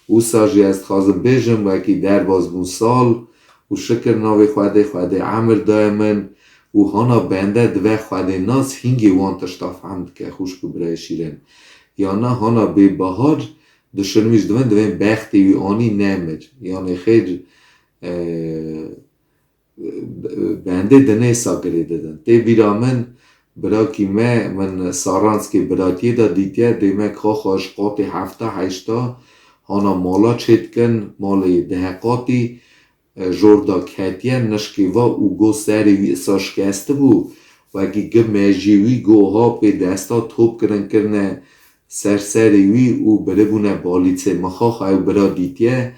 Wisa jî ez dixwazim bêjim, wekî derbas bûn sal û şikir navê Xwedê, Xwedê emir daye min û hana bende dive Xwedê nas hingê wan tişta fehm dike, xwişk û birayê şîrin. Yana hana bê bahar dişirmîş divin, divên bextê wî anî nemir. Yanê xêr, e, bendê dinê sa girê didin. Tê bîra min, birakî me, min Saranskê biratiyê de dîtiye, dê me kaxa ji qatê hefta, heşta, hana mala çêdikin, malê dehe qatî, e, jor da ketiye, nişkê va û go serê wî isa şikestibû, wekî gi mejiyê wî go ha pê desta top kirin kirine ser serê wî û biribûne balîtsê. Min xaxa ew bira dîtiye,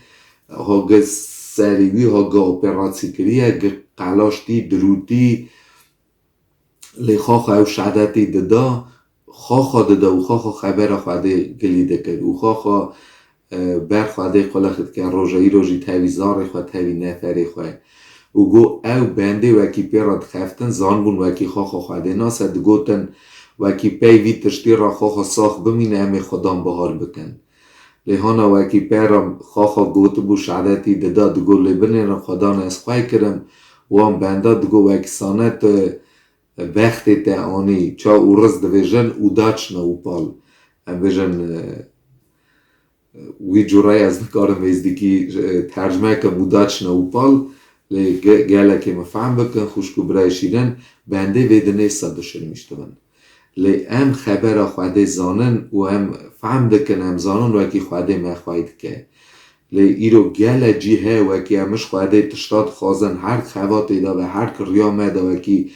ha gi serê wî, ha gi operasyê kiriye, gi qelaştî, dirûtî, lê xaxa ew şehadetî dida, xaxa dida û xaxa xebera Xwedê gilî dikir û xaxa, e, ber Xwedê qulixî dike, roja îro jî tevî zarê xwe, tevî neferê xwe. Û got, ew bendê wekî pê re dixeftin, zanibûn wekî xaxa Xwedê nas e, digotin, wekî pey vî tiştî re xaxa sax bimîne, em ê Xudan bahar bikin. Lê hana wekî pey re xaxa gotibû, şehadetî dida, digot, lê binêrin Xudan ez xwey kirim, wan benda digot, wekî sane tu bextê te anî, ça û riz dibêjin û daçine û pal. Em bêjin, e, wî cûreyê ez nikarim êzdîkî, e, tercime kim û daçine û pal, lê ge-, gelekê min fehm bikin, xwişk û birayê şîrin, bendê vê dinê sa dişirmîş dibin. Lê em xebera Xwedê zanin û em fehm dikin, em zanin wekî Xwedê me xwey dike. Lê îro gele cî heye wekî em ji Xwedê tişta dixwazin, her xebatê de be, her ki riya me de wekî,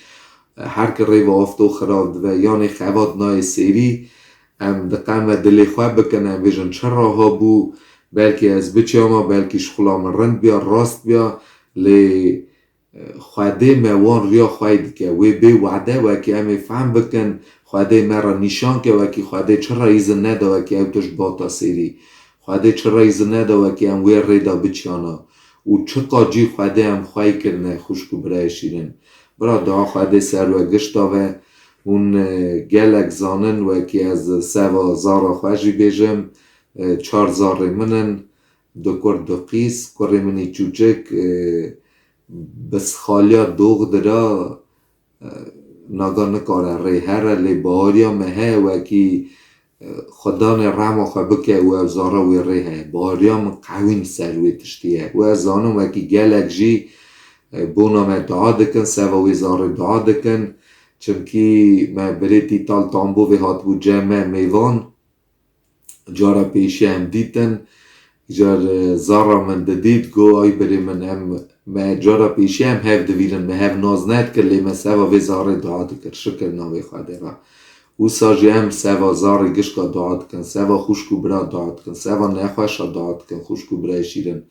her ki rê ve afto xirab dibe, yanê xebat nayê sêrî, em diqeme dilê xwe bikin, em bêjin çi ra habû, belkî ez biçiyama, belkî ji xula min rind biya, rast biya, lê Xwedê me wan riya xwey dike. Wê bê wade wekî em ê fehm bikin, Xwedê me re nîşan ke wekî Xwedê çi re îzin nede wekî ew tişt bata sêrî. Xwedê çi re îzin nede wekî em wê rê de biçiyana. Û çiqa cî Xwedê em xwey kirine, xwişk û birayê şîrin. Bira dua Xwedê ser we gişta ve. Hûn, e, gelek zanin wekî ez seva zara xwe jî bêjim. E, çar zarê min in. Du kur, du qîz, kurê min î çûçik, e, bi sixaliya doxdira, e, naga nikare rê here, lê bahariya me heye wekî, e, Xudanê rehma xwe bike û ev zara wê rê heye. Bahariya min qewîn ser wê tiştî ye. Û ez zanim wekî gelek jî, e, bona me dua dikin, seva wê zarê dua dikin. Çimkî me birê Tîtal Tambovê hatibû cem me mêvan. Cara pêşiya em dîtin, car, e, zara min didît, got, ay birê min, em, me cara pêşiya em hev divîrin, me hev nas nedikir, lê me seva vê zarê dua dikir. Şikir navê Xwedê re. Wisa jî em seva zarê gişka dua dikin, seva xwişk û bira dua dikin, seva nexweşa dua dikin, xwişk û birayê şîrin.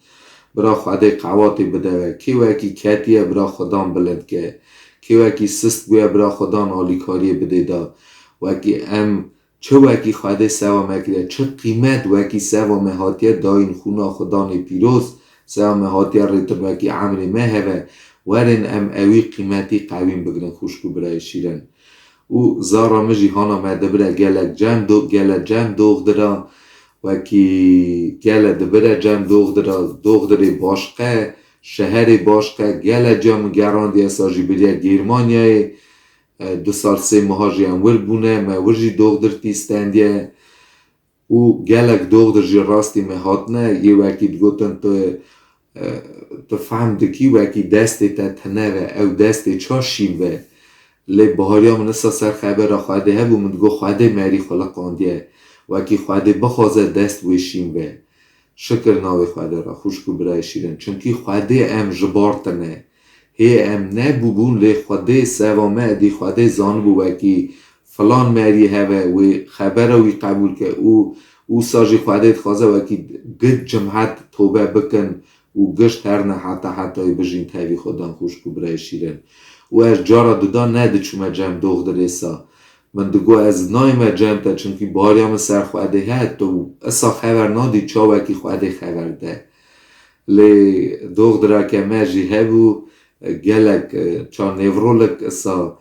Bira Xwedê qewatê bide we. Kê wekî ketiye, bira Xudan bilind ke. Kê wekî sist bûye, bira Xudan alîkariyê bidê da. Wekî em Çi wekî Xwedê seva me kiriye, çi qîmet wekî seva me hatiye dayîn xûna Xudanê pîroz, seva me hatiye rêtin wekî emrê me heve, werin em ewî qîmetî qewîn bigrin, xwişk û birayê şîrin. Û zara min jî hana me dibire gelek cem do-, gele cem doxdira, wekî gele dibire cem doxdira, doxdirê başqe, şeherê başqe, gele cem gerandiye sa jî biriye Gêrmanyayê, E, du sal sê meha jî em wir bûne, me wir jî doxdir tî stendiye û gelek doxdir jî rastî me hatine, yê wekî digotin tu, e, tu fehm dikî wekî destê te tine ve, ew destê ça şîn ve. Lê bahariya min isa ser xebera Xwedê hebû, min digot Xwedê merî xuliqandiye. Wekî Xwedê bixwaze dest wê şîn ve. Şikir navê Xwedê re, xwişk û birayê şîrin. Çimkî Xwedê em jibartine. Hê em nebûbûn, lê Xwedê seva me, êdî Xwedê zanibû wekî filan merî heve, wê xebera wî qebûl ke û wisa jî Xwedê dixwaze wekî gid cimhet tobe bikin û gişt herine heta hetayê bijîn tevî Xwedan, xwişk û birayê şîrin. Û ez cara duda nediçûme cem doxdirê sa. Min digo ez nayme cem te, çimkî bariya min ser Xwedê he, tu esa xeber nadî çawekî Xwedê xeber de. Lê doxdirake me jî hebû, gelek, e, ça nêvrolik esa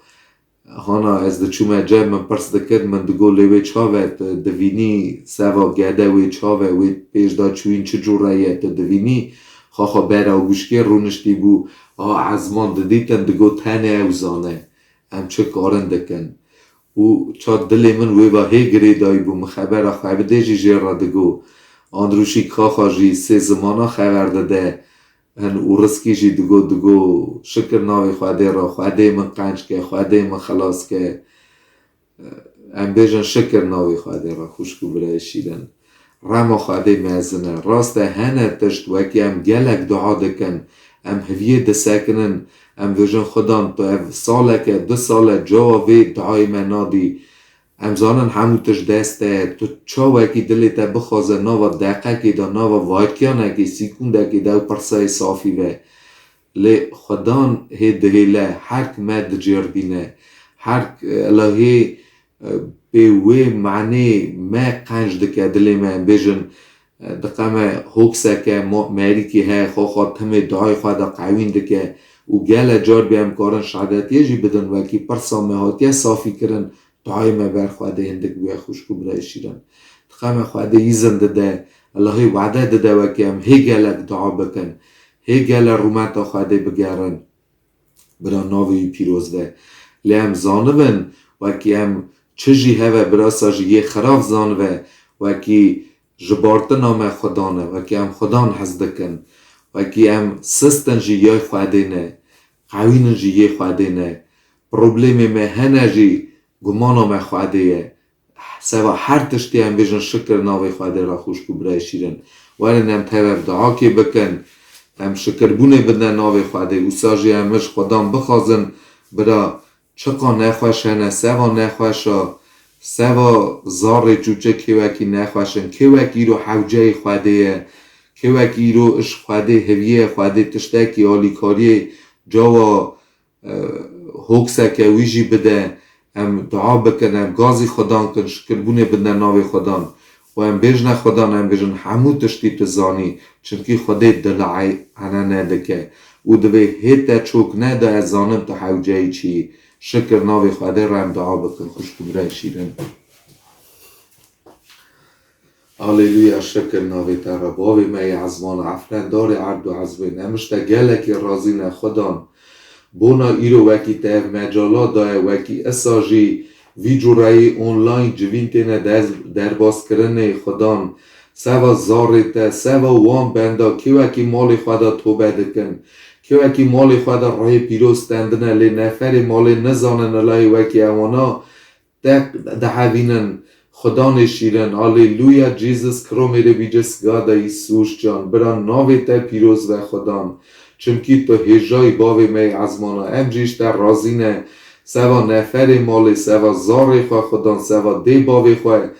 hana ez diçûme cem min pirs dikir, min digo lê wê çav e, tu divînî seva gede wê çav e, wê pêş de çûyîn çi cûre ye, tu divînî? Xaxa bera wişkê rûniştî bû, a ezman didîtin, digo tenê ew zane. Em çi karin dikin? Û ça dilê min wê va hê girêdayî bû, min xebera Xwedê jî jê re digo. Andrûşîk Xaxa jî sê zimana xeber dide. Hin û riskî jî digo, digo, şikir navê Xwedê re, Xwedê min qenc ke, Xwedê min xilas ke. Em bêjin şikir navê Xwedê re, xwişk û birayê şîrin. Rema Xwedê mezin e. Rast e, hene tişt wekî em gelek dua dikin, em hiviyê disekinin, em bêjin Xudan, tu ev saleke, du sale cawa vê duayê me nadî. Em zanin hemû tişt dest te ye. Tu çawekî dilê te bixwaze nava deqekê de, nava varkiyanekê, sîkundekê de ew pirsayê safî ve. Lê Xudan hê dihêle, herk me dicêrbîne. Herk, e, Elahê, e, pê wê manê me qenc dike dilê me. Em bêjin, e, diqeme hokseke mo-, merîkî he, xwe xwe timê duayê xwe de qewîn dike û gele car bê em karin şehadetiyê jî bidin, wekî pirsa me hatiye safî kirin, duayê me ber Xwedê hindik bûye, xwişk û birayê şîrin. Diqeme Xwedê îzin dide, Elahê wade dide wekî em hê gelek dua bikin, hê gele rûmeta Xwedê bigerin. Bira navê wî pîroz be. Lê em zanibin, wekî em çi jî heve, birasa jî yê xirav zanibe, wekî jibartina me Xudan e, wekî em Xudan hez dikin, wekî em sistin jî yay Xwedê ne, qewînin jî yê Xwedê ne. Problemê me hene jî gumana me Xwedê ye. Seva her tiştî em bêjin şikir navê Xwedê re, xwişk û birayê şîrin. Werin em tev ev duakê bikin. Em şikirbûnê bidine navê Xwedê. Wisa jî em ji Xudan bixwazin, bira, çiqa nexweş hene, seva nexweş a, seva zarê çûçik kê wekî nexweş in, kê wekî îro hewceyê Xwedê ye, kê wekî îro iş Xwedê heviyê, Xwedê tiştekî alîkariyê cawa e, hokseke wî jî bide, em dua bikin, em gazî Xudan kin, şikirbûnê bidine navê Xudan. Û em bêjine Xudan, em bêjin hemû tiştî tu zanî, çimkî Xwedê dilay hene nedike. Û divê hê te çok neda ez zanim tu hewceyî çi yî. Şikir navê Xwedê re em dua bikin, xwişk û birayê şîrin. Aleluya, şikir navê te re. Bavê me yê ezmana, efrendarê erd û ezmên, em ji te gelekî razî ne, Xudan. Bona îro wekî te ev mecala daye, wekî esa jî vî cureyî online civîn têne dez-, derbas kirinê, Xudan. Seva zarê te, seva wan benda, kê wekî malê xwe de tobe dikin, kê wekî malê xwe de rihê pîroz stendine, lê neferê malê nizanin, Elahê wekî ewana te dihevînin. Xudanê şîrin, aleluya, Jesus Christ, we just God, Îsûs can, bira navê te pîroz be Xudan. Çimkî tu hêjayî bavê me yê ezmana, em jî ji te razî ne. Seva neferê malê, seva zarê xwe Xudan, seva dê bavê xwe,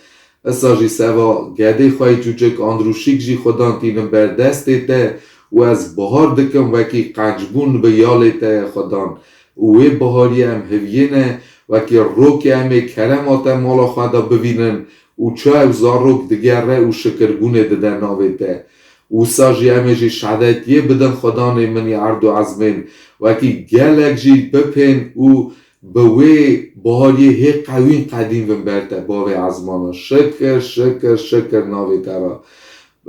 esa jî seva gedê xwe yê çûçik Andrûşîk jî Xudan tînin ber destê te û ez bahar dikim wekî qencbûn bi yalê te ye Xudan. Û wê bahariyê em heviyê ne, wekî rokê em ê kerema te mala xwe de bivînin û ça ew zarok digere û şikirbûnê dide navê te. Wisa jî em ê jî şehadetiyê bidin Xudanê min yê erd û ezmên, wekî gelek jî bipên û bi wê bahariyê hê qewîn qedîn bin ber te, bavê ezmana. Şikir, şikir, şikir navê te re.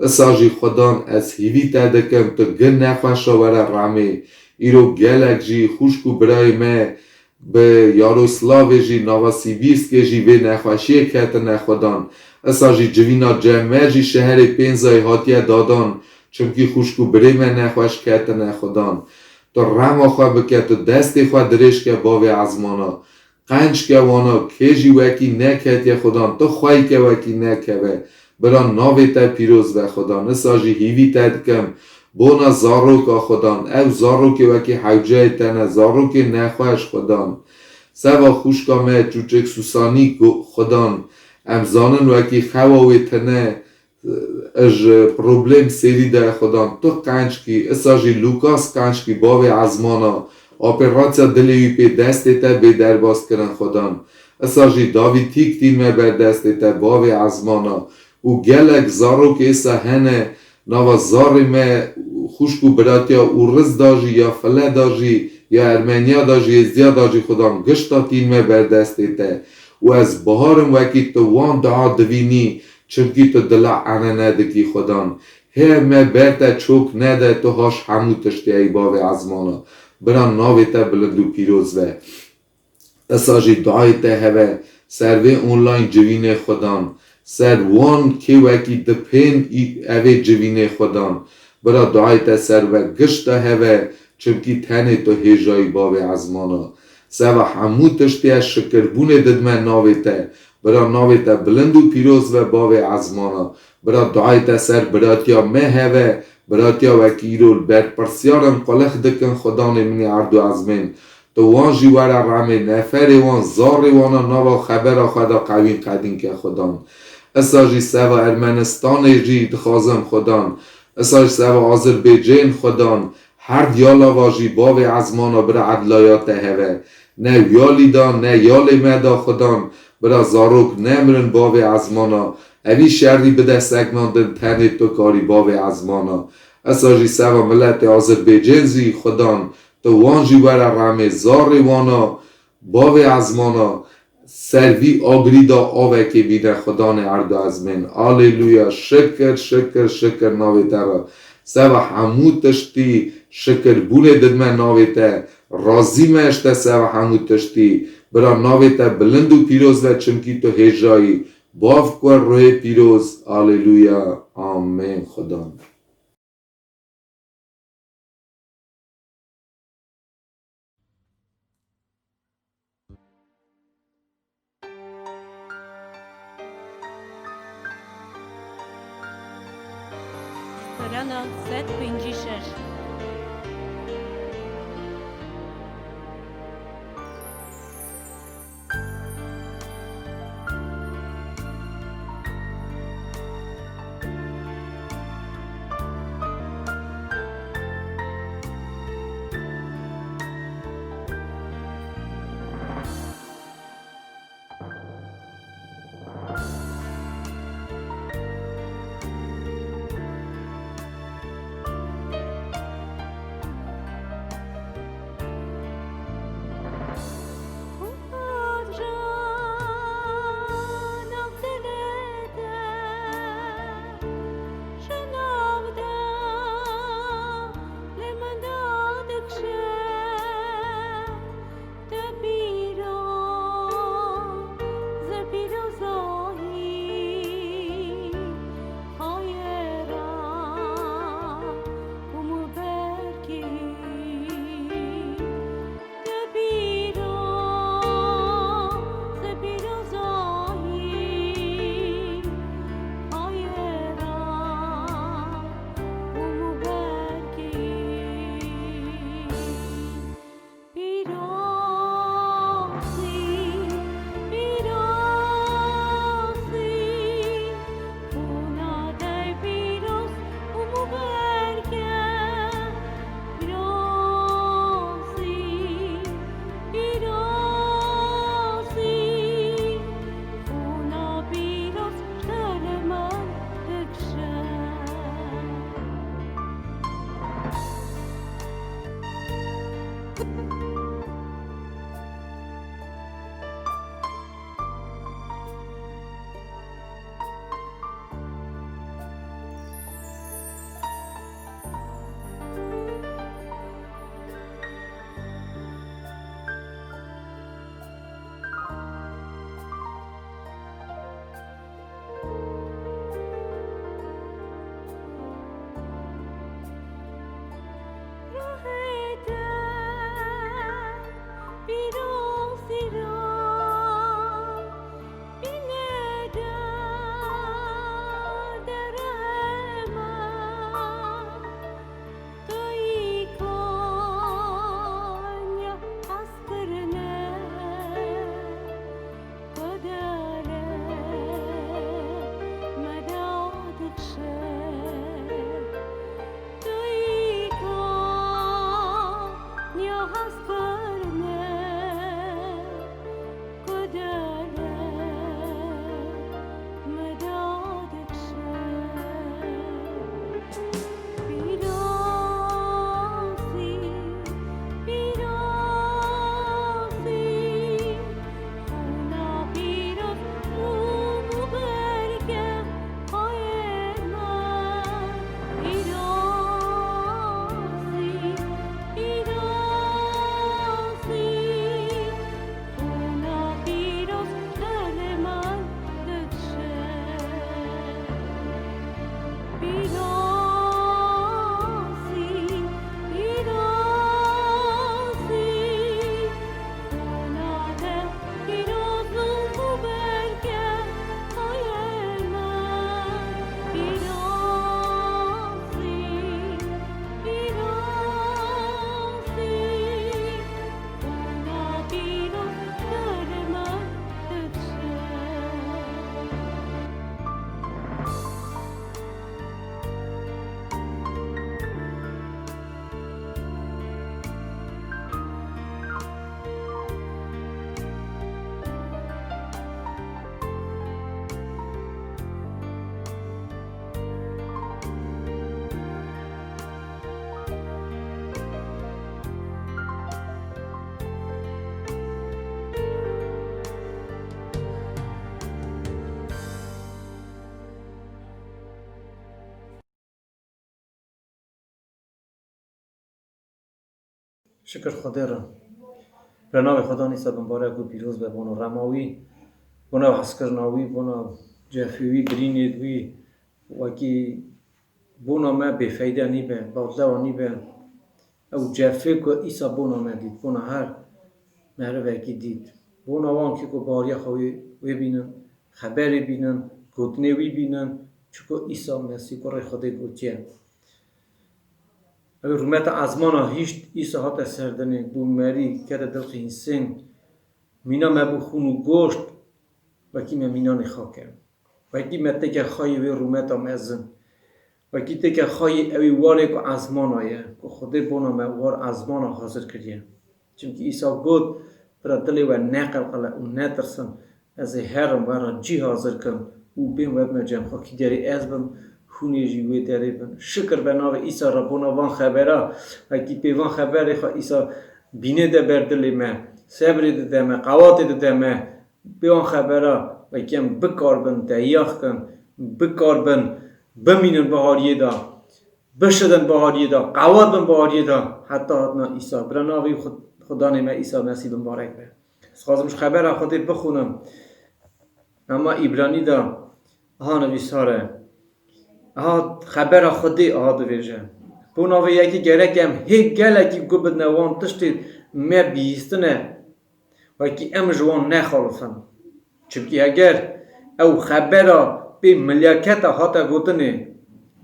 Isa jî Xudan ez hîvî te dikim, tu gin nexweşa were remê. Îro gelek jî xwişk û birayê me bi Yaroslavê jî, Novosibîrskê jî vê nexweşiyê ketine Xudan. Isa jî civîna cem me jî şeherê Pênzayê hatiye dadan, çimkî xwişk û birê me nexweş ketine Xudan. Tu rema xwe bike, tu destê xwe dirêj ke bavê ezmana. Qenc ke wana, kê jî wekî neketiye Xudan, tu xwey ke wekî nekeve. Bira navê te pîroz be Xudan. Isa jî hîvî te dikim. Bona zaroka Xudan. Ew zarokê wekî hewceyê te ne. Zarokê nexweş Xudan. Seva xwişka me çûçik Susanî Xudan. Em zanin wekî xewa wê tine. Ji problem sêrî de Xudan tu qenc kî, isa jî Lukas qenc kî bavê ezmana, operasya dilê wî pê destê te bê derbas kirin Xudan. Isa jî Davîtîk tîn me ber destê te bavê ezmana û gelek zarokê isa hene nava zarê me xwişk û biratiya û riz da jî ya file da jî ya Ermeniya da jî Êzdiya da jî Xudan gişta tîn me ber destê te û ez biharim wekî tu wan dua divînî. Çimkî tu dila enene dikî Xudan. Hê me ber te çok nede, tu haş hemû tiştî ey bavê ezmana. Bira navê te bilind û pîroz be. Isa jî duayê te heve ser vê online civînê Xudan. Ser wan kê wekî dipên î-, evê civînê Xudan. Bira duayê te ser ve gişta heve, çimkî tenê tu hêjayî bavê ezmana. Seva hemû tiştî ez şikirbûnê didime navê te. Bira navê te bilind û pîroz ve bavê ezmana. Bira duayê te ser biratiya me heve, biratiya wekî îro li berpirsiyar in qulix dikin Xudanê min ê erd û ezmên. Tu wan jî were remê, neferê wan, zarê wana nava xebera xwe de qewîn qedîn ke Xudan. Isa jî seva Ermenistanê jî dixwazim Xudan. Isa jî seva Azerbêcên Xudan. Her diyala va jî bavê ezmana bira edlaya te heve. Ne wiyalî da, ne yalê me da Xudan. Bira zarok nemirin bavê ezmana. Evî şerî bide segnandin tenê tu karî bavê ezmana. Isa jî seva miletê Azerbêcên zî Xudan. Tu wan jî were remê zarê wana bavê ezmana. Ser vî agirî de avekê bîne Xudanê erd û ezmên. Aleluya. Şikir, şikir, şikir navê te re. Seva hemû tiştî şikirbûnê didime navê te. Razî me ji te seva hemû tiştî. Bira navê te bilind û pîroz be çimkî tu hêjayî. Bav, Kur, Ruhê Pîroz. Aleluya. Amên. Xudan. Strana sed pêncî şeş. Şikir Xwedê re. Bi navê Xwedan Îsa bimbarek û pîroz be, bona rema wî, bona hezkirina wî, bona cefê wî, birînê wî, wekî bona me bêfeyde nîbe, badlewa nîbe. Ew cefê ku Îsa bona me dît, bona her merivekî dît. Bona wan kî ku bariya xwe wê, wê bînin, xeberê bînin, gotinê wî bînin, çiku Îsa Mesîh kurê Xwedê gotiye. Ew rûmeta ezmana hişt, Îsa hate serdinê, bû merî, kete dilqê însên, mîna me bû xûn û goşt, wekî me mînanê xak e. Wekî me têke xayê wê rûmeta mezin. Wekî têke xayê ewî warê ku ezmana ye, ku Xwedê bona me war ezmana hazir kiriye. Çimkî Îsa got, bira dilê we neqelqile û netirsin. Ez ê herim we re cî hazir kim û bên we bime cem xwe. Kî derê ez bim, hûn ê jî wê derê bin. Şikir be navê Îsa re bona van xebera. Wekî pê van xeberê xwe Îsa bînê de ber dilê me, sebrê dide me, qewatê dide me. Pê van xebera wekî em bikarbin deyax kin, bikarbin bimînin bihariyê de, bişidin bihariyê de, qewat bin bihariyê de, heta hatina Îsa. Bira navê Xud-, Xudanê me Îsa Mesîh bimbarek be. Ez xwazim ji xebera Xwedê bixwînim. Ema Îbranî de aha nivîsar e. Aha xebera Xwedê aha dibêje. Bona vê yekê gerek em hê gelekî guh bidine wan tiştê me bihîstine. Wekî em ji wan nexalifin. Çimkî heger ew xebera pê milyaketa hate gotinê,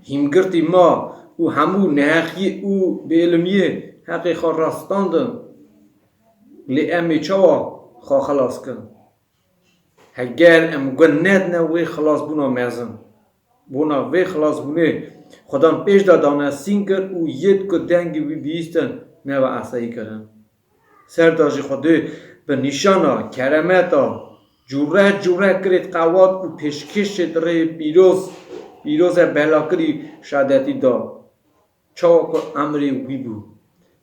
hîmgirtî ma û hemû neheqiyê û bêilimiyê heqê xwe rastandin, lê em ê çawa xwe xilas kin? Heger em guh nedine wê xilasbûna mezin. Bona vê xilasbûnê Xudan pêş de dane sîn kir û yêd ku dengê wî bihîstin neva esayî kirin. Ser de jî Xwedê bi nîşana, keremeta, cûre cûre kirêt qewat û pêşkêşêt rê pîroz, pîroz e belakirî şadetî da. Çawa ku emrê wî bû.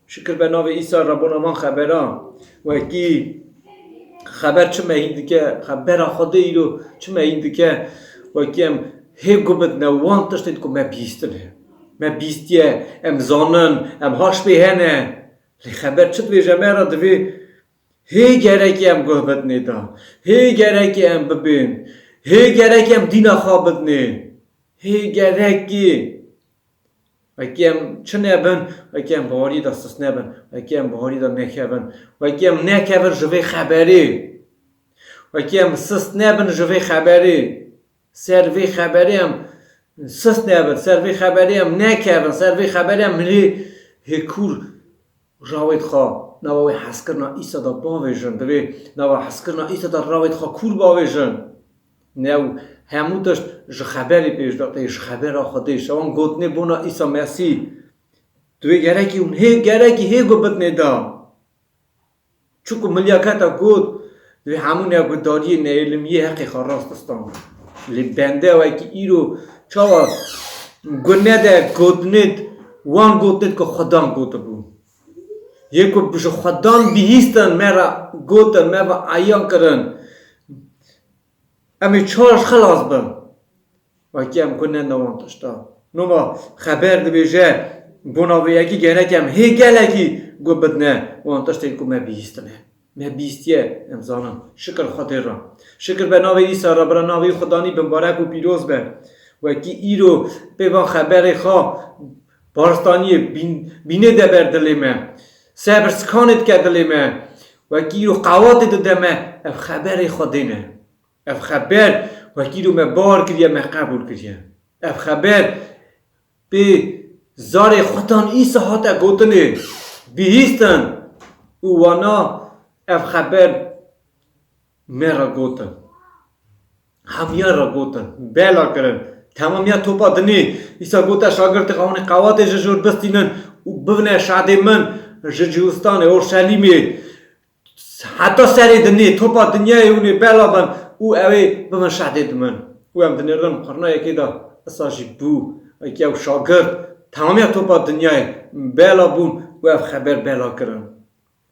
Şikir be navê Îsa re bona van xebera. Wekî xeber çi me hîn dike, xebera Xwedê îro çi me hîn dike, wekî em hê guh bidine wan tiştên ku me bihîstine. Me bihîstiye, em zanin, em haş pê hene. Lê xeber çi dibêje me re divê hê gerekî em guh bidinê da. Hê gerekî em bibên. Hê gerekî em dîna xwe bidinê. Hê gerekî. Wekî em çi nebin, wekî em bawerî de sist nebin, wekî em bawerî de nekevin, wekî em nekevin ji vê xeberê, wekî em sist nebin ji vê xeberê, ser vê xeberê em sist nebin, ser vê xeberê em nekevin, ser vê xeberê em lê hêkûr rawêt xwe nava wê hezkirina Îsa de bavêjin, divê nava hezkirina Îsa de rawêt xwe kûr bavêjin. New hemû tişt ji xeberê pêş de tê, ji xebera Xwedê, ji wan gotinê bona Îsa Mesîh. Tu wê gerekî hûn hê gerekî hê guh bidinê da. Çiku milyaketa got, divê hemû neguhdariyê, neêlimiyê heqê xwe rast distan. Lê bende wekî îro çawa guh nede gotinêt, wan gotinêt ku Xudan gotibû. Yê ku ji Xudan bihîstin, me re gotin, me ve eyan kirin. Em ê çawa ji xilas bin? Wekî em guh nedine wan tişta. Nova xeber dibêje, bona vê yekî gerek em hê gelekî guh bidine wan tiştên ku me bihîstine. Me bihîstiye, em zanin. Şikir Xwedê re. Şikir be navê Îsa re, bira navê Xudanî bimbarek û pîroz be. Wekî îro pê van xeberê xwe baristaniyê bîn-, bînê de ber dilê me. Sebir sikanê dike dilê me. Wekî îro qewatê dide me. Ev xeberê Xwedê ne. Ev xeber wekî îro me bawer kiriye, me qebûl kiriye. Ev xeber pê zarê Xudan Îsa hate gotinê, bihîstin û wana ev xeber me re gotin. Hemiyan re gotin, bela kirin. Temamiya topa dinê Îsa gote şagirtê xwe, hûn ê qewatê ji jor bistînin û bibine şadê min ji Cihûstanê, Orşelîmê. Heta serê dinê, topa dinyayê hûn ê bela bin û ew ê bibin şehdê di min. Û em dinêrin qurna yekê de, isa jî bû, wekî ew şagirt, temamiya topa dinyayê bela bûn û ev xeber bela kirin.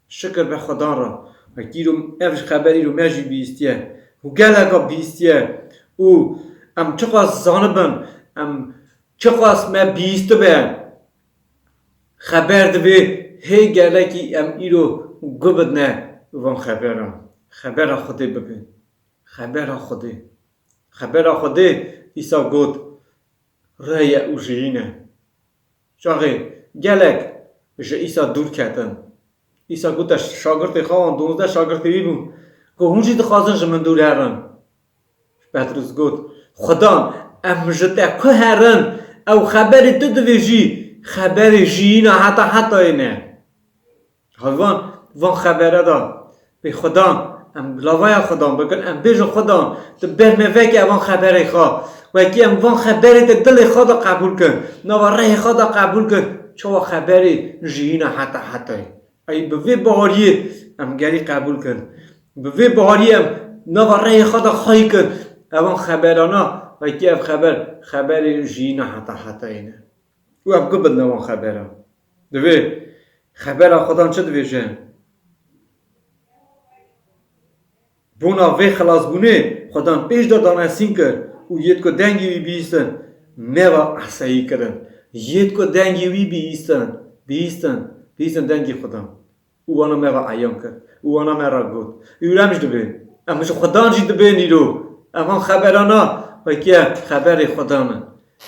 Şikir be Xudan re, wekî îro ev xeber îro me jî bihîstiye. Û geleka bihîstiye. Û em çiqas zanibin, em çiqas me bihîstibe, xeber divê Hê gelekî em îro guh bidine van xeberan. Xebera Xwedê bibin. Xebera Xwedê. Xebera Xwedê Îsa got, rê ye û jiyîn e. Çaxê gelek ji Îsa dûr ketin. Îsa gote şagirtê xwe, wan duwazdeh şagirtê wî bûn, ku hûn jî dixwazin ji min dûr herin. Petrûs got, Xudan, em ji te ku herin, ew xeberê tu dibêjî, xeberê jiyîna heta hetayê ne. Heyvan, van xebere de, bê Xudan, em lavaya Xudan bikin, em bêjin Xudan, tu ber me veke van xeberê xwe. Wekî em van xeberê te dilê xwe de qebûl kin, nava rehê xwe de qebûl kin, çawa xeberê jiyîna heta hetayê. Ey bi vê bahariyê em gerî qebûl kin. Bi vê bahariyê em nava rehê xwe de xweyî kin. Evan xeberana, wekî ev xeber, xeberê jiyîna heta hetayê ne. Û ev guh bidine wan xeberan. Divê xebera Xudan çi dibêje? Bona vê xilasbûnê Xudan pêş de danasîn kir û yêt ku dengê wî bihîstin, me ve esayî kirin. Yêt ku dengê wî bihîstin, bihîstin, bihîstin dengê Xudan. Û wana me ve eyan kir. Û wana me re got. Û em jî dibên. Em ji Xudan jî dibên îro. Evan xeberana, wekî xeberê Xudan e.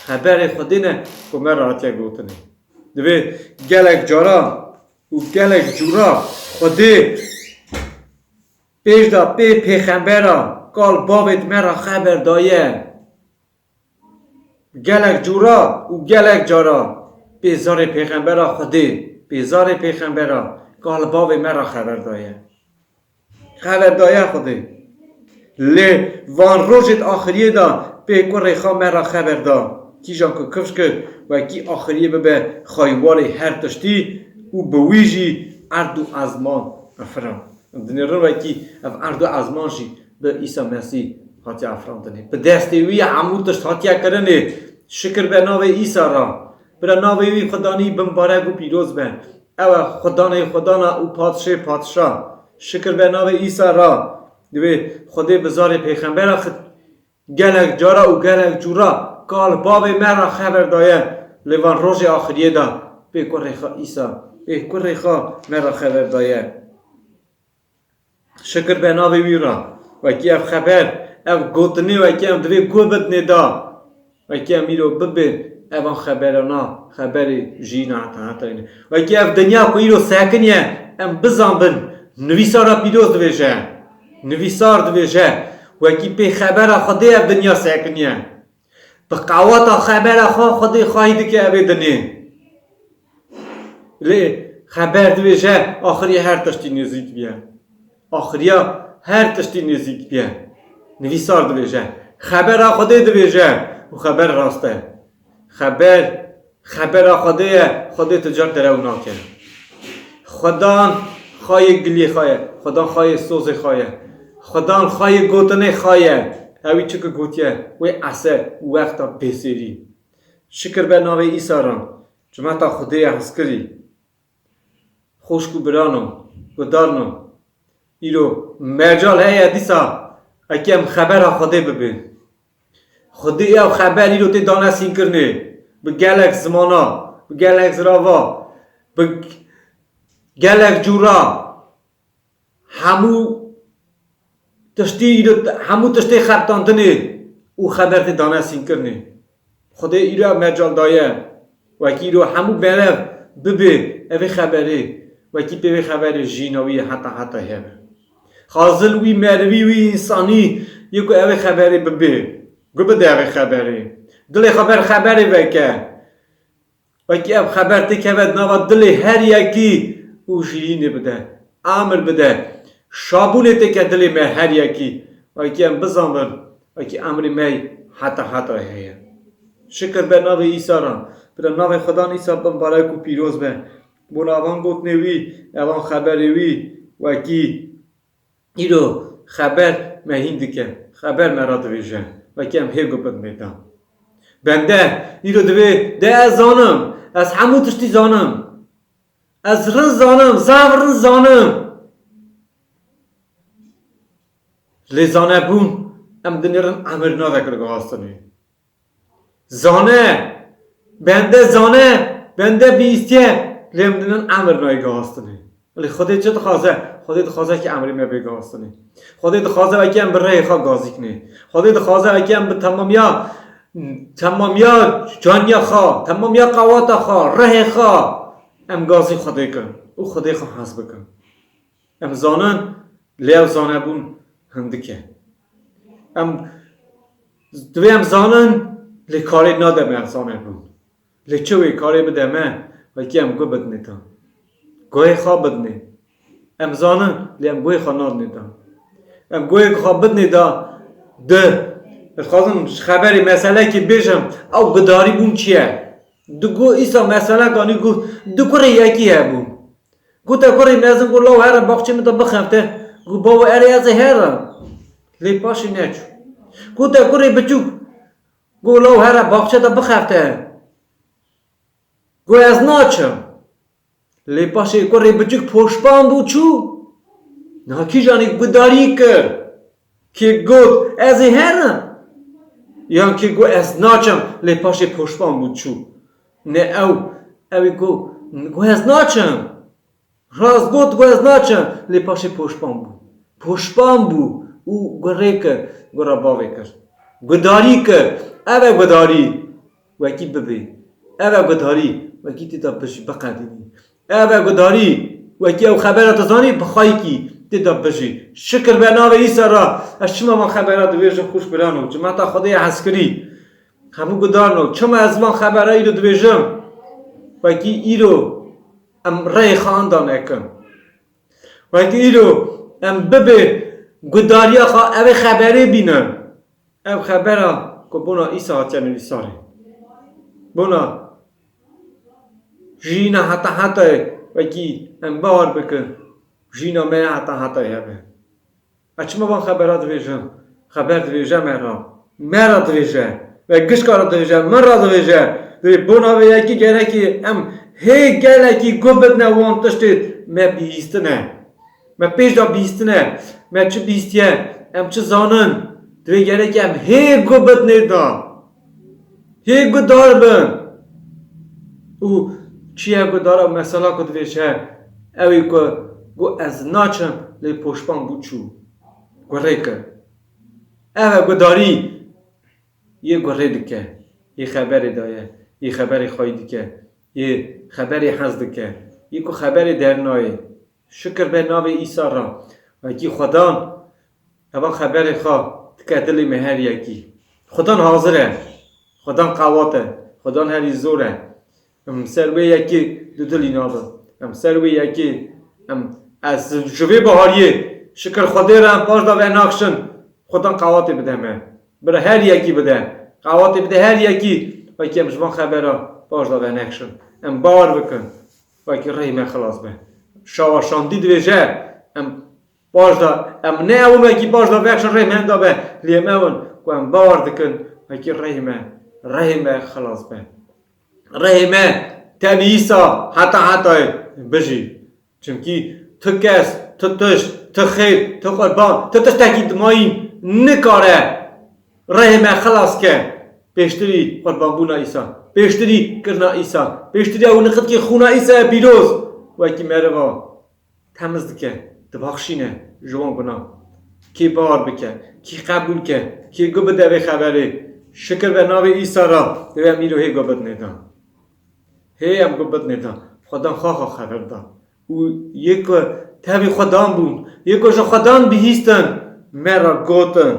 Xeberê Xwedê ne ku me re hatiye gotinê. Divê gelek cara û gelek cûra Xwedê pêş de pê pêxembera kal bavêt me re xeber daye. Gelek cûra û gelek cara pê zarê pêxembera Xwedê, pê zarê pêxembera kal bavê me re xeber daye. Xeber daye Xwedê. Lê van rojêt axiriyê de pê kurê xwe me re xeber da. Kîjan ku kifş kir, wekî axiriyê bibe xaywarê her tiştî û bi wî jî erd û ezman efirand. Em dinêrin wekî ev erd û ezman jî bi Îsa Mesîh hatiye efirandinê. Bi destê wî hemû tişt hatiye kirinê. Şikir be navê Îsa re. Bira navê wî Xudanî bimbarek û pîroz be. Ew e Xudanê xudana û Padşê padşa. Şikir be navê Îsa re. Divê Xwedê bi zarê pêxembera xit gelek cara û gelek cûra kal bavê me re xeber daye. Lê van rojê axiriyê de pê kurê xwe Îsa, pê kurê xwe me re xeber daye. Şikir be navê wî re. Wekî ev xeber, ev gotinê wekî em divê guh bidinê da. Wekî em îro bibê evan xeberana, xeberê jiyîna heta hetayê ne. Wekî ev dinya ku îro sekiniye, em bizanbin, nivîsara pîroz dibêje. Nivîsar dibêje, wekî pê xebera Xwedê ev dinya sekiniye. Bi qewata xebera xwe Xwedê xwahî dike evê dinê. Lê xeber dibêje, axirî her tiştî nêzîk bûye. Axiriya her tiştî nêzîk bûye. Nivîsar dibêje, xebera Xwedê dibêje û xeber rast e. Xeber, xebera Xwedê ye, Xwedê tu car derew nake. Xudan xayê giliyê xwe ye, Xudan xayê sozê xwe ye. Xudan xayê gotinê xwe ye. Ewî çi ku gotiye, wê ese wexta bêsêrî. Şikir be navê Îsa re, cimeta Xwedê ye hezkirî. Xwişk û birano, gudarno, îro mecal heye dîsa eke em xebera Xwedê bibin. Xwedê ew xeber îro tê danesînkirinê, bi gelek zimana, bi gelek zirava, bi gelek cûra, hemû tiştî îro, hemû tiştê xebitandinê û xeber tê danesînkirinê. Xwedê îro ev mecal daye. Wekî îro hemû berev bibê evê xeberê. Wekî pê vê xeberê jîna wî ye heta heta hebe. Xazil wî merivî wî însanî yê ku evê xeberê bibê. Guh bide evê xeberê. Dilê xwe ber xeberê veke. Wekî ev xeber têkeve di nava dilê her yekî û jiyînê bide, emir bide. Şabûnê têke dilê me her yekî. Wekî em bizanbin, wekî emrê me heta heta heye. Şikir be navê Îsa re. Bira navê Xudan Îsa bimbarek û pîroz be. Bona evan gotinê wî, evan xeberê wî, wekî Îro xeber me hîn dike, xeber me re dibêje, wekî em hê guh bidinê da. Bende îro divê, de ez zanim, ez hemû tiştî zanim. Ez rind zanim, zaf rind zanim. Lê zanebûn, em dinêrin emir nade kirgehastinê. Zane, bende zane, bende bihîstiye, Lê em dinin emir nayê gihastinê. Lê Xwedê çi dixwaze? Xwedê dixwaze ki emrê me bê gihastinê. Xwedê dixwaze wekî em bi rêyê xwe gazî kinê. Xwedê dixwaze wekî em bi temamiya, temamiya caniya xwe, temamiya qewata xwe, rihê xwe em gazî Xwedê kin û Xwedê xwe hez bikin. Em zanin, lê ew zanebûn hindik e. Em, divê em zanin, lê karê nade me ev zanebûn. Lê çi wê karê bide me, wekî em guh bidinê da. Guhê xwe bidinê. Em zanin, lê em guhê xwe nadinê da. Em guhê xwe bidinê da, di, ez dixwazim ji xeberê meselekê bêjim, ew guhdarî bûn çi ye? Di guh îsa meselek anî guh, di kurê yekî hebû. Gote kurê mezin, got, "Law here baxçê min de bixefte." Got, "Bavo, erê ez ê herim." Lê paşê neçû. Gote kurê biçûk, got, "Law here baxçe de bixefte." Got, "Ez naçim." Lê paşê kurê biçûk poşpan bû çû. Niha kîjanî guhdarî kir? Kê got, "Ez ê herim"? Yan kê got, "Ez naçim", lê paşê poşpan bû çû? Ne ew, ew ê got, got, "Ez naçim." Rast got, got, "Ez naçim", lê paşê poşpan bû. Poşpan bû û guh rê kir, guh re bavê kir. Guhdarî kir. Ev e guhdarî. Wekî bibê. Ev e guhdarî. Wekî tê de bijî, biqedînî. Ev e guhdarî. Wekî ew xebera tu zanî, bi xweyîkî tê de bijî. Şikir be navê Îsa re. Ez çima van xebera divêjim, xweş birano? Cimata Xwedê ye hezkirî. Hemû guhdarno. Çima ez van xebera îro divêjim? Wekî îro em reyê xwe anda nekin. Wekî îro em bibê guhdariya xwe evê xeberê bînin. Ev xebera ku bona Îsa hatiye nivîsarê. Bona jiyîna heta hetayê, wekî em bawer bikin, jiyîna me ya heta hetayê hebe. Ez çima van xebera divêjim? Xeber divêje me re. Me re divêje. Ve gişka re divêje. Min re divêje. Divê bona vê yekî gerekî em hê gelekî guh bidine wan tiştê me bihîstine. Me pêş de bihîstine. Me çi bihîstiye? Em çi zanin? Divê gerekî em hê guh bidinê da. Hê guhdar bin. Û çi ye guhdar? Ew mesela ku divêje, ew ê ku got, "Ez naçim", lê poşpan bû çû. Guh rê kir. Ev e guhdarî. Yê guh rê dike. Yê xeberê daye. Yê xeberê xweyî dike. Yê xeberê hez dike. Yê ku xeberê dernayê. Şikir be navê Îsa re. Wekî Xudan, eva xeberê xwe dike dilê me her yekî. Xudan hazir e. Xudan qewat e. Xudan herî zor e. Em ser wê yekî dudilî nabin. Em ser wê yekî, em, ez ji vê bahariyê şikir Xwedê re em paş de venakşin. Xudan qewatê bide me. Bira her yekî bide. Qewatê bide her yekî. Wekî em ji van xebera paş de venekşin. Em bawer bikin. Wekî rêhê me xilas be. Şawa şandî divêje, em paş de, em ne ew in wekî paş de vekşin rêhê me henda be. Lê em ew in ku em bawer dikin, wekî rêhê me, rêhê me xilas be. Rêhê me tevî Îsa heta hetayê bijî. Çimkî tu kes, tu tişt, tu xêr, tu qurban, tu tiştekî dimayîn nikare rêhê me xilas ke. Pêştirî qurbanbûna Îsa, pêştirî kirina Îsa, pêştirî ew niqitkê xûna Îsaya pîroz wekî meriva temiz dike, dibaxşîne ji wan guna. Kê bawer bike, kê qebûl ke, kê guh bide vê xeberê. Şikir be navê Îsa re, divê em îro hê guh bidinê da. Hê em guh bidinê da. Xudan xwe xwe xeber da. Û yê ku tevî Xudan bûn, yê ku ji Xudan bihîstin, me re gotin.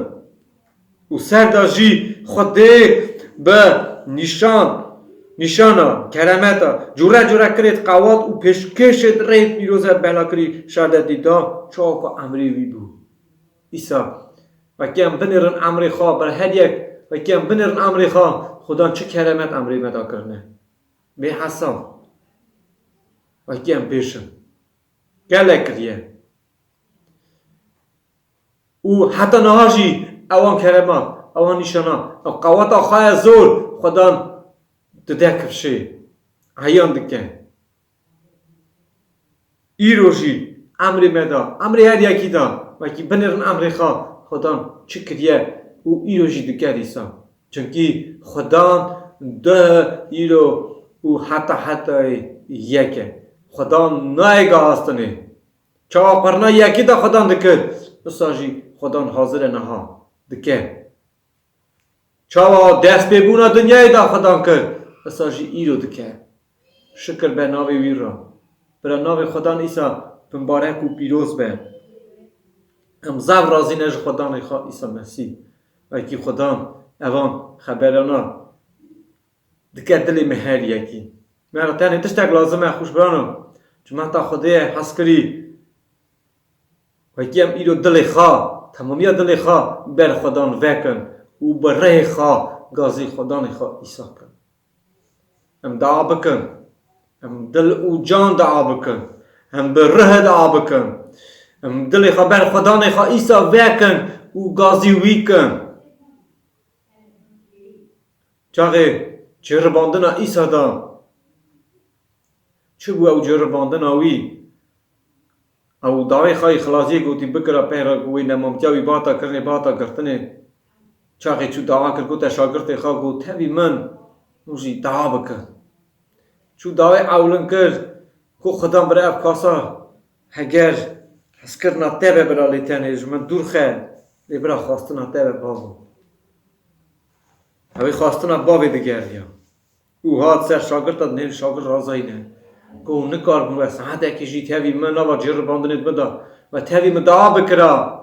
Û ser de jî Xwedê bi nîşan, nîşana, keremeta, cure cure kirêt qewat û pêşkêşêt rêyêt pîroze bela kirî şer de dî da, çawa ku emrê wî bû. Îsa, wekî em binêrin emrê xwe, ber her yek, wekî em binêrin emrê xwe, Xudan çi keremet emrê me da kirine. Bê hesab. Wekî em bêjin. Gelek kiriye. Û heta niha jî ewan kerema, ewan nîşana, ew qeweta xwe ye zor, Xudan dide kifşê, heyan dike. Îro jî emrê me da, emrê her yekî da, wekî binêrin emrê xwe, Xudan çi kiriye û îro jî dike dîsa. Çimkî Xudan duh, îro û heta hetayê yek e. Xwedan nayê gahastinê. Çawa qurna yekî de Xwedan dikir, wisa jî Xwedan hazir e niha dike. Çawa destpêbûna dinyayê de Xwedan kir, wisa jî îro dike. Şikir be navê wî re. Bira navê Xwedan îsa bimbarek û pîroz be. Em zaf razî ne ji Xwedanê xwe îsa Mesîh. Wekî Xwedan evan xeberana dike dilê me her yekî. Me re tenê tiştek lazim e, xwişbirano. Cimeta Xwedê ye hezkirî. Wekî em îro dilê xwe, temamiya dilê xwe ber Xwedan vekin û bi rihê xwe gazî Xwedanê xwe îsa kin. Em dua bikin. Em dil û can dua bikin. Em bi rih dua bikin. Em dilê xwe ber Xwedanê xwe îsa vekin û gazî wî kin. Çaxê ceribandina îsa da çi bû ew ceribandina wî? Ew dawê xwe yê xilasiyê gotî bikira pey re ku wê nemamtiya wî bata kirinê, bata girtinê. Çaxê çû dawa kir, gote şagirtê xwe, got, tevî min, hûn jî dawa bikin. Çû dawê ewlin kir, got, Xudan bira ev kasa heger hezkirina te be bira lê tenê ji min dûr xe, lê bira xwastina te be bavo. Ew ê xwastina bavê digeriya. Û hat ser şagirta dinê şagirta razayîne. Ku nikarbin we saetekê jî tevî min nava ceribandinê bida. We tevî min dua bikira.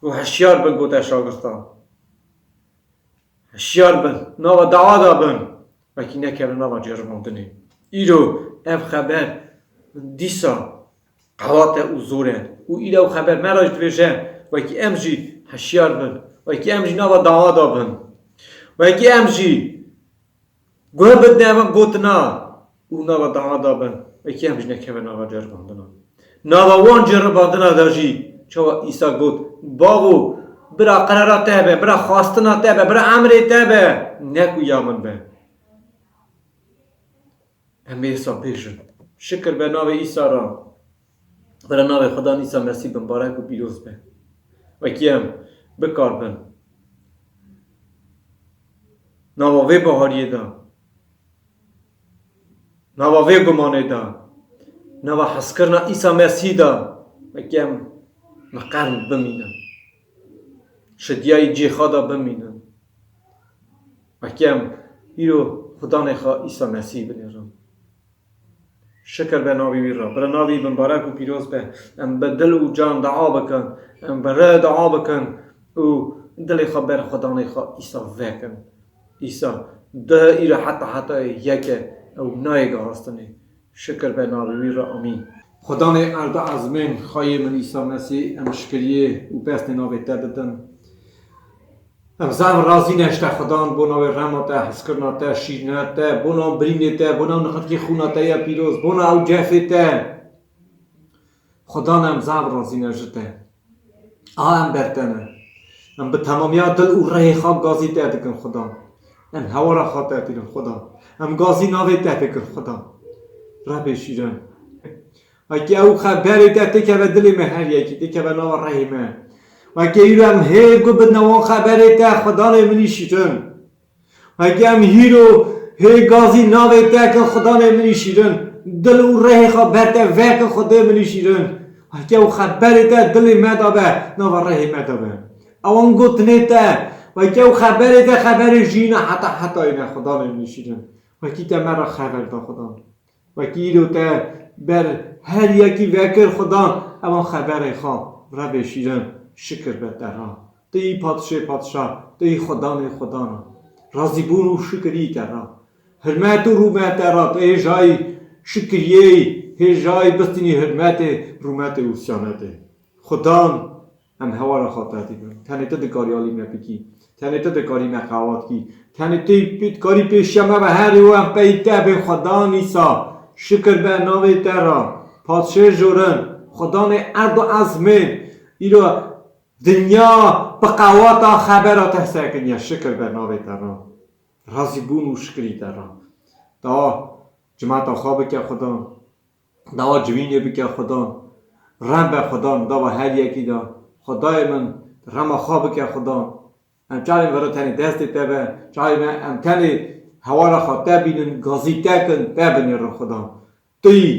Û hişyar bin gote şagirta. Hişyar bin. Nava dua da bin. Wekî nekevin nava ceribandinê. Îro ev xeber dîsa qewat e û zor e. Û îro ew xeber me re jî dibêje, wekî em jî hişyar bin, wekî em jî nava dawa da bin, wekî em jî guh bidine evan gotina û nava dawa da bin, wekî em jî nekeve nava ceribandina. Nava wan ceribandina de jî çawa Îsa got, bavo, bira qerara te be, bira xwastina te be, bira emrê te be, ne ku ya min be. Em ê êsa bêjin, şikir be navê Îsa re. Bira navê Xudan Îsa Mesîh bimbarek û pîroz be. Wekî em bikarbin nava vê bahariyê de, nava vê gumanê de, nava hezkirina Îsa Mesîh de, wekî em miqern bimînin. Şidiyayî cêxa de bimînin. Wekî em îro Xudanê xwe Îsa Mesîh binêrin. Şikir be navê wî re. Bira navê wî bimbarek û pîroz be. Em bi dil û can dua bikin. Em bi rih dua bikin û dilê xwe ber Xudanê xwe Îsa vekin. Îsa di îro heta heta yek e, ew nayê gahastinê. Şikir be navê wî re. Amîn. Xudanê erd û ezmên, Xweyê min Îsa Mesîh, em şikiriyê û pesnê navê te didin. Em zaf razî ne ji te Xudan, bona wê rema te, hezkirina te, şîrina te, bona birînê te, bona nixirkê xûna te ya pîroz, bona ew cefê te. Xudan em zaf razî ne ji te. A em ber te ne. Em bi temamiya dil û rihê xwe gazî te dikin Xudan. Em hewara xwe te dikin Xudan. Em gazî navê te dikin Xudan. Rebê şîrin. Wekî ew xeberê te têkeve dilê me her yekî, têkeve nava rihê me. Wekî îro em hê guh bidine wan xeberê te, Xudanê min î şîrin. Wekî em hîro hê gazî navê te kin, Xudanê min î şîrin. Dil û rihê xwe ber te vekin, Xwedê min î şîrin. Wekî ew xeberê te dilê me de be, nava rihê me de be. Ewan gotinê te, wekî ew xeberê te xeberê jiyîna heta hetayê ne, Xudanê min î şîrin. Wekî te me re xeber da, Xudan. Wekî îro te ber her yekî vekir Xudan, evan xeberê xwe, Rebê şîrin, şikir be te re. Tu yî padşê padşa, tu yî Xudanê xudana. Razîbûn û şikirî te re. Hirmet û rûmet te re, tu hêjayî şikiriyê yî, hêjayî bistînî hirmetê, rûmetê û siyanetê. Xudan, em hewara xwe te dibin. Tenê tu dikarî alî me bikî. Tenê tu dikarî me qewat kî. Tenê tu dikarî pêşiya me ve herî û em pey te bên Xudan Îsa. Şikir be navê te re. Padşê jorin. Xudanê erd û ezmên. Îro dinya bi qewata xebera te sekiniye. Şikir be navê te re. Razîbûn û şikirî te re. Dawa cimata xwe bike Xudan. Dawa civînê bike Xudan. Rem be Xudan, dawa her yekî de. Xwedayê min, rema xwe bike Xudan. Em çavên vero tenê destê te be, çavê me em tenê hewara xwe te bînin, gazî te kin, te binêrin Xudan. Tu yî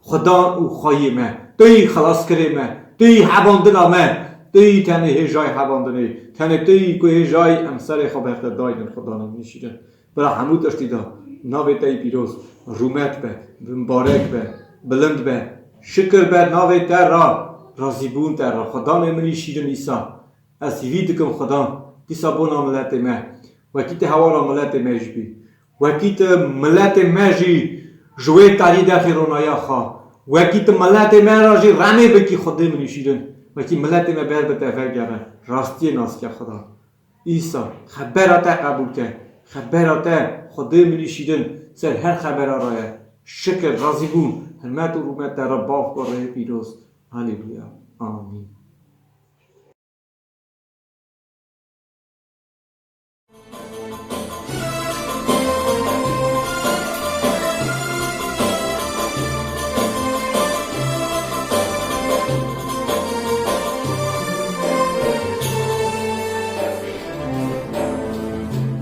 Xudan û xweyê me, tu yî xelaskirê me, tu yî hebandina me, tu yî tenê hêjayê hebandinê, tenê tu yî ku hêjayî em serê xwe ber te daynin, Xudanê min şîrin. Bira hemû tiştî de navê te yî pîroz rûmet be, mubarek be, bilind be. Şikir be navê te re, razîbûn te re, Xudanê min î şîrin Îsa. Ez hîvî dikim Xudan, dîsa bona miletê me, wekî tu hewara miletê me jî bî. Wekî tu miletê me jî ji wê tarî derxî ronaya xwe. Wekî tu miletê me re jî remê bikî Xwedê min î şîrin. Wekî miletê me ber bi te vegere. Rastiyê nas ke Xuda. Îsa, xebera te qebûl ke. Xebera te Xwedê min î şîrin ser her xebera re ye. Şikir, razîbûn, hurmet û rûmet te re, Bav, Kurê pîroz. Haleluya. Amîn.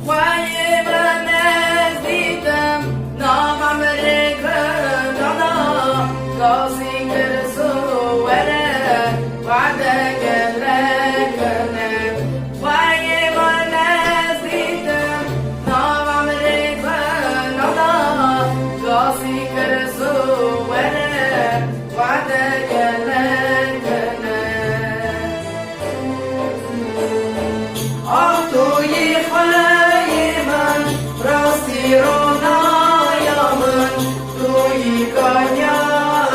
Xweyê me ez dîtim, nav emrê gunana, gazî kir zû were, wade gelek hene. Xweyê me ez dîtim, nav emrê gunana, gazî kir zû were, wade gelek hene. Ah, tu yî xweyê min, rastî ronaya min, tu yî kanya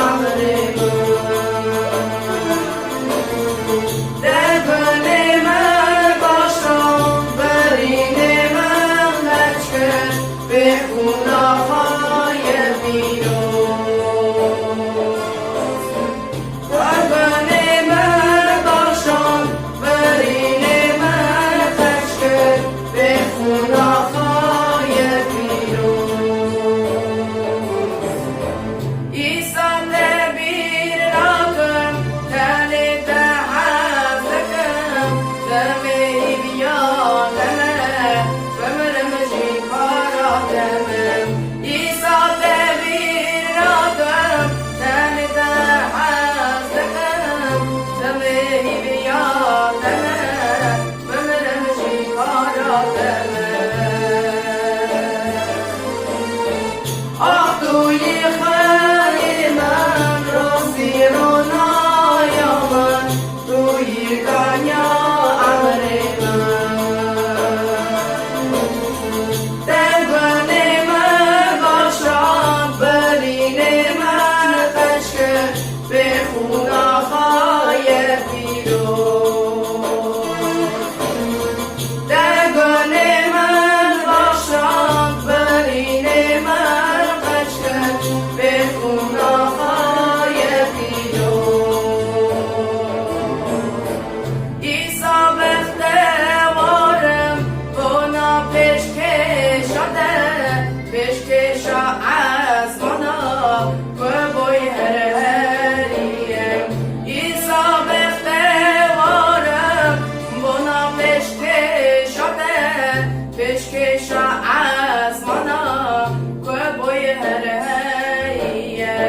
emrê min. Te gunê min başand, birînê min qeç kir, bê xûna xwe yê pîroz. Qurbanê me bexşand, birînê me xerc kir, bê xûna xwe yê pîroz. Îsa te bîr nakim, tenê te hez dikim, demê hîviya te me, bimirim jî para te me. Îsa te bîr nakim, tenê te hez dikim, demê hîviya te me, bimirim jî para te me. Ah, tu yî xweyê min, rastî ronaya min, tu yî kanya emrê min. Te gunê me bexşand, birînê me xerc kir, bê xûna xwe yê pîroz. Te gunê me bexşand, birînê me xerc kir, bê xûna xwe yê pîroz. Îsa bextewar im, bona pêşkêşa te, pêşkêşa ezmana, ku boy her herî ye. Îsa bextewar im, bona pêşkêşa te, pêşkêşa ezmana, ku boy her herî ye.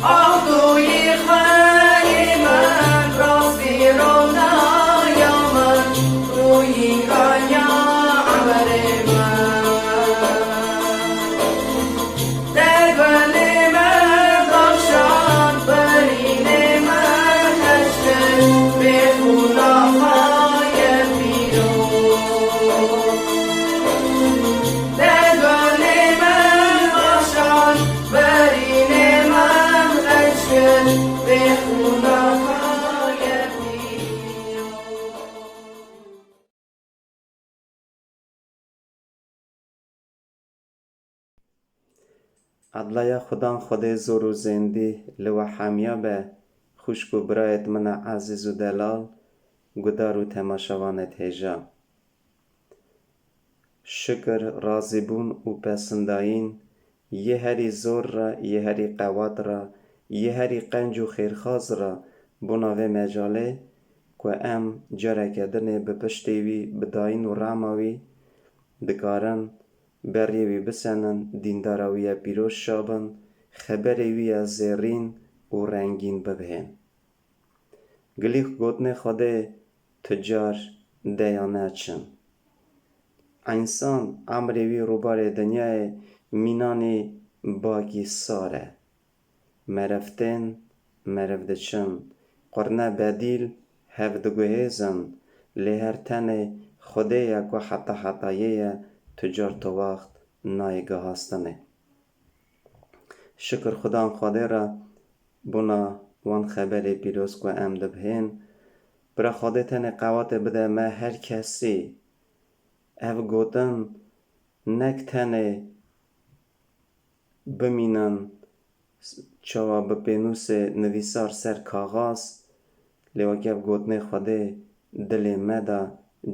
Ah, tu yî xweyê min, rastî ronaya min, tu yî kanya emrê min. Te gunê me bexşand, birînê me xerc kir, bê xûna xwe yê pîroz. Te gunê me bexşand, birînê me xerc kir, bê xûna xwe yê pîroz. Edlaya Xudan Xwedê zor û zêndî li we hemiya be, xwişk û birayêt min a ezîz û delal, gudar û temaşevanêt hêja. Şikir, razîbûn û pesindayîn yê herî zor re, yê herî qewat re, yê herî qenc û xêrxaz re bona vê mecalê ku em careke dinê bi piştê wî, bi dayîn û rema wî dikarin beriyê wî bisenin, dîndara wî ye pîroz şa bin, xeberê wî ye zêrîn û rengîn bibihên. Gilî gotinê Xwedê tu car de ya ne çin. Însan emrê wî rûbarê dinyayê mînanî bakî sar e. Meriv tên, meriv diçin. Qurne bedîl hev diguhêzin, lê her tenê Xwedê ye ku heta hetayê ye, tu car tu wext nayê gihastinê. Şikir Xudan Xwedê re bona wan xeberê pîroz ku em dibihên. Bira Xwedê tenê qewatê bide me her kesî. Ev gotin nek tenê bimînin, çawa bi pênûsê nivîsar ser kaxaz, lê wekî ev gotinê Xwedê dilê me de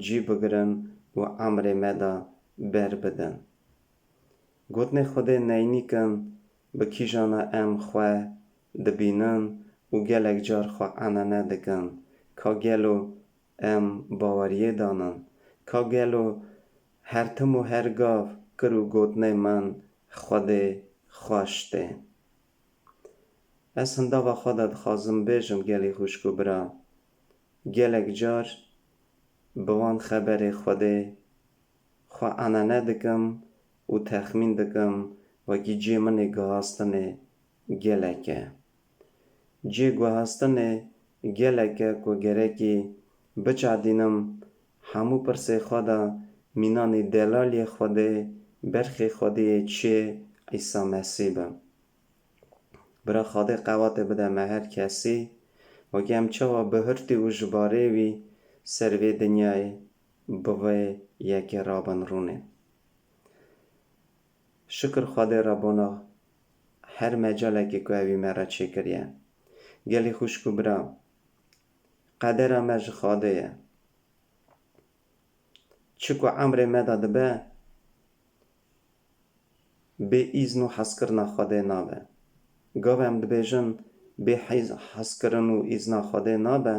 cî bigirin û emrê me de ber bidin. Gotinê Xwedê neynîk in, bi kîjana em xwe dibînin û gelek car xwe enene dikin. Ka gelo em baweriyê danin? Ka gelo her tim û her gav kir û gotinê min Xwedê xweş tê? Ez hindava xwe de dixwazim bêjim, gelî xwişk û bira, gelek car bi wan xeberê Xwedê xwe enene dikim û texmîn dikim, wekî cê min ê guhastinê gelek e. Cê guhastinê gelek e ku gerekî biçadînim, hemû pirsê xwe de mînanî delaliyê Xwedê, berxê Xwedê yê çê Îsa Mesîh bim. Bira Xwedê qewatê bide me her kesî, wekî em çawa bi hirtî û ji barê wî ser vê dinyayê bi vê yekê rabin rûnê. Şikir Xwedê re bona her mecalekê ku ewî me re çêkiriye. Gelî xwişk û bira, qedera me ji Xwedê ye. Çi ku emrê me de dibe, bê îzn û hezkirina Xwedê nabe. Gava em dibêjin bê hîz-, hezkirin û îzna Xwedê nabe,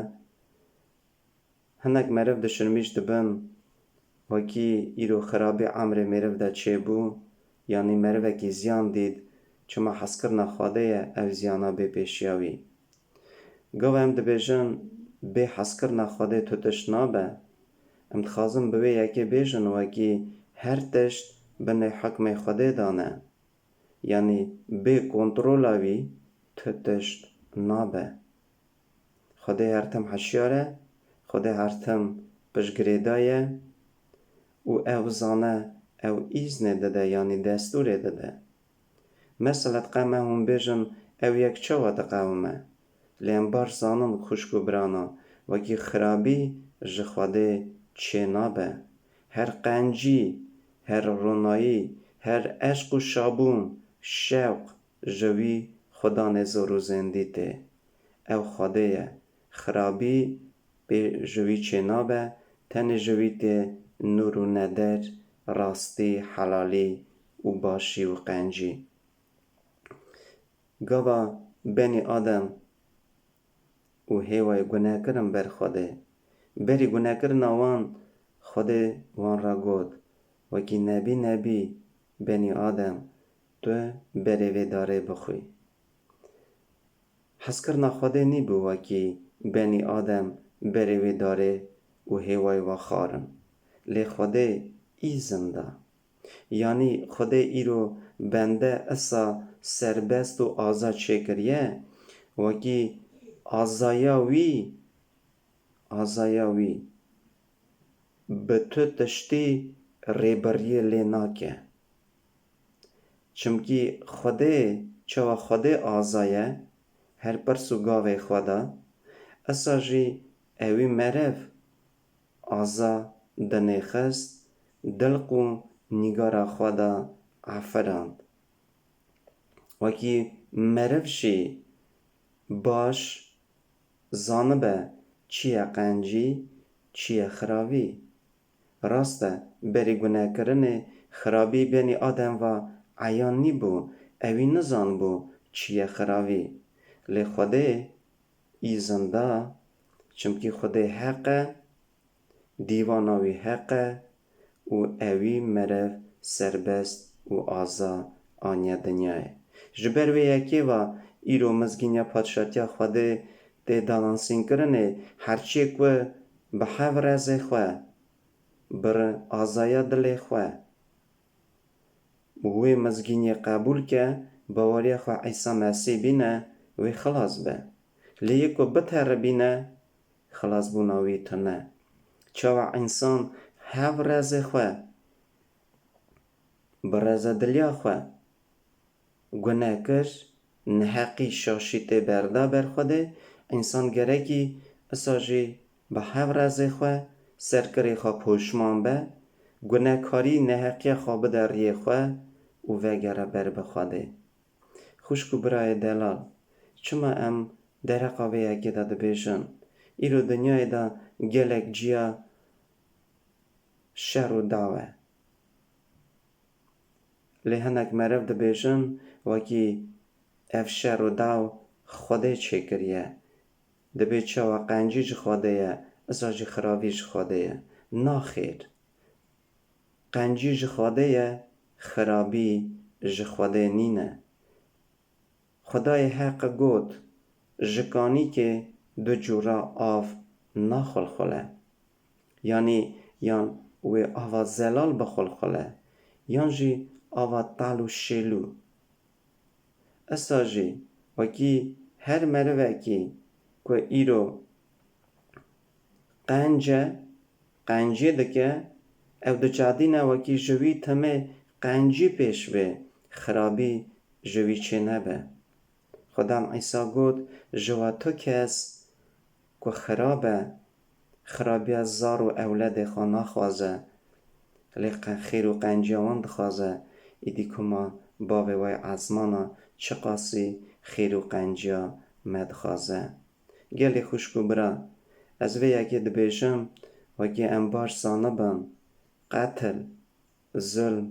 hinek meriv dişirmîş dibin, wekî îro xirabî emrê mêriv de çêbû, yanî merivekî ziyan dît, çima hezkirina Xwedê ye ev ziyana bê pêşiya wî. Gava em dibêjin bê hezkirina Xwedê tu tişt nabe. Em dixwazin bi wê yekê bêjin wekî her tişt binê hukmê Xwedê de ne. Yanî bê kontrola wî tu tişt nabe. Xwedê her tim hişyar e, Xwedê her tim piştgirêdar e û ew zane, ew îznê dide, yanî destûrê dide. Mesela diqewime hûn bêjin, ew yek çawa diqewime? Lê em baş zanin xwişk û birana, wekî xirabî ji Xwedê çênabe. Her qencî, her ronayî, her eşq û şabûn, şewq ji wî Xudanê zor û zêndî tê. Ew Xwedê ye. Xirabî pê ji wî çênabe, tenê ji wî tê nûr û neder, rastî, helalî û başî û qencî. Gava benî Adem û Hêwayê gune kirin ber Xwedê. Berî gunekirina wan, Xwedê wan re got, wekî nebî nebî benî Adem, tu berê vê darê bixwî. Hezkirina Xwedê nîbû wekî benî Adem berê wê darê û Hêwayê ve xwarin. Lê Xwedê îzin da. Yanî Xwedê îro bende isa serbest û azad çêkiriye, wekî azaya wî, azaya wî bi tu tiştî rêberiyê lê nake. Çimkî Xwedê, çawa Xwedê aza ye, her pirs û gavê xwe da, isa jî ewî meriv aza dinêxist, dilq û nîgara xwe da efirand. Wekî meriv jî baş zanibe çi ye qencî, çi ye xiravî. Rast e, berî gunekirinê xirabî benî Adem ve eyan nîbû, ewî nizanibû çi ye xiravî. Lê Xwedê îzin da, çimkî Xwedê heq e, dîvana wî heq e û ewî meriv serbest û aza aniye dinyayê. Ji ber wê yekê ve îro mizgîniya Padşatiya Xwedê tê dalansînkirinê, her çiyê ku bi hev rezê xwe, bi azaya dilê xwe û wê mizgîniyê qebûl ke, baweriya xwe Îsa Mesîh bîne, wê xilas be. Lê yê ku biteribîne, xilasbûna wî tune. Çawa însan hev rezê xwe, bi rezediliya xwe gune kir, neheqî şaşî tê berda ber Xwedê, însan gerekî isa jî bi hev rezê xwe, serkirê xwe poşman be, gunekarî, neheqiya xwe bide riyê xwe û vegere ber bi Xwedê. Xwişk û birayê delal, çima em dereqa vê yekê de dibêjin? Îro dinyayê de gelek ciya şer û daw e. Lê hinek meriv dibêjin, wekî ev şer û daw Xwedê çêkiriye. Dibê çawa qencî ji Xwedê ye, isa jî xirabî ji Xwedê ye. Naxêr. Qencî ji Xwedê ye, xirabî ji Xwedê nîne. Xwedayê Heq got, ji kanîkê du cûra av naxulxule. Yanî yan wê ava zelal bixulxule, yan jî ava tal û şêlû. Isa jî wekî her merivekî ku îro qenc e, qencî dike, ew dicadîne wekî ji wî timê qencî pêş bê, xirabî ji wî çênebe. Xudan Îsa got, ji we tu kes ku xirab e, xirabiya zar û ewledê xwe naxwaze, lê qe-, xêr û qenciya wan dixwaze, îdî kuma Bavê we yê ezmana çiqasî xêr û qenciya me dixwaze. Gelê xwişk û bira, ez vê yekê dibêjim, wekî em baş zanibin, qetil, zulm,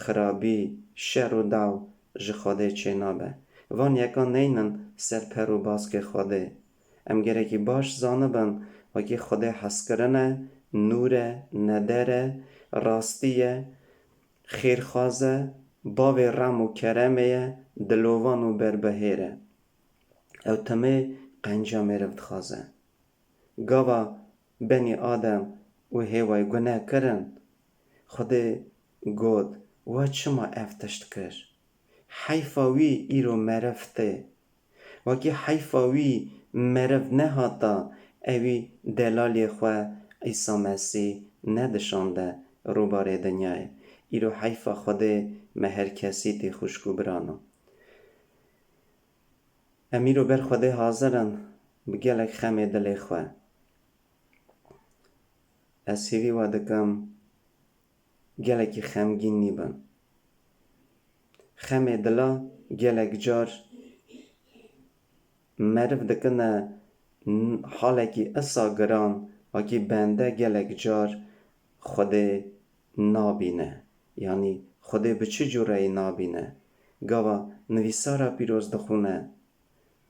xirabî, şer û daw ji Xwedê çênabe. Van yeka neynin ser per û baskê Xwedê. Em gerekî baş zanibin, wekî Xwedê hezkirin e, nûr e, neder e, rastî ye, xêrxwaz e, bavê rem û keremê ye, dilovan û berbihêr e. Ew timê qenciya mêriv dixwaze. Gava benî Adem û Hêwayê gune kirin, Xwedê got, we çima ev tişt kir? Heyfa wî îro meriv tê. Wekî heyfa wî meriv nehata, ewî delaliyê xwe Îsa Mesîh nedişande rûbarê dinyayê. Îro heyfa Xwedê me her kesî tê, xwişk û birano. Em îro ber Xwedê hazir in bi gelek xemê dilê xwe. Ez hêvî we dikim gelekî xemgîn nîbin. Xemê dila gelek car meriv dikine n-, halekî isa giran, wekî bende gelek car Xwedê nabîne. Yanî Xwedê bi çi cûreyî nabîne? Gava nivîsara pîroz dixwîne,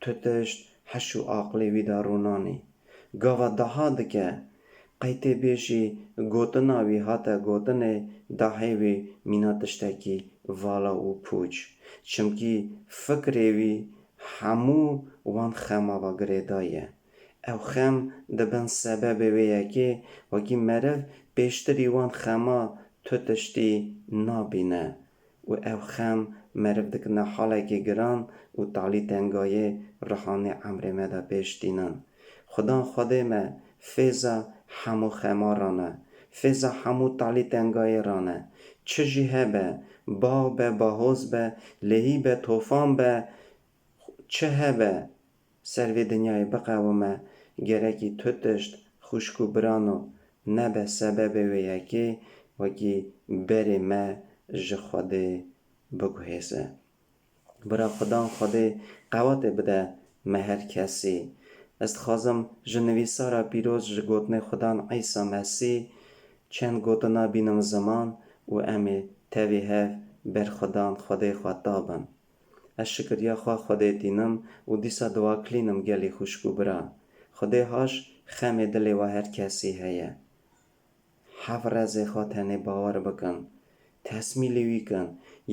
tu tişt heş û aqilê wî de rûnanî. Gava daha dike, qey tê bêjî gotina wî hate gotinê, dahê wî mîna tiştekî vala û pûç. Çimkî fikrê wî hemû wan xema ve girêdayî ye. Ew xem dibin sebebê wê yekê, wekî meriv pêştirî wan xema tu tiştî nabîne û ev xem meriv dikine halekî giran û talî tengayê ruhanî emrê me de pêş tînin. Xudan Xwedê me fêza hemû xemaran e, fêza hemû talî tengayêran e. Çi jî hebe, bav be, bahoz be, lehî be, tofan be, çi hebe, ser vê dinyayê biqewime, gerekî tu tişt, xwişk û birano, nebe sebebê wê yekê, wekî berê me ji Xwedê biguhêze. Bira Xudan Xwedê qewetê bide me her kesî. Ez dixwazim ji nivîsara pîroz, ji gotinê Xudan Îsa Mesîh çend gotina bînim ziman û em ê tevî hev ber Xudan Xwedê xwe tabin. Ez şikiriya xwe Xwedê tînim û dîsa diwakilînim gelî xwişk û bira. Xwedê haş xemê dilê we her kesî heye. Hev rezê xwe tenê bawer bikin. Tesmîlê wî kin.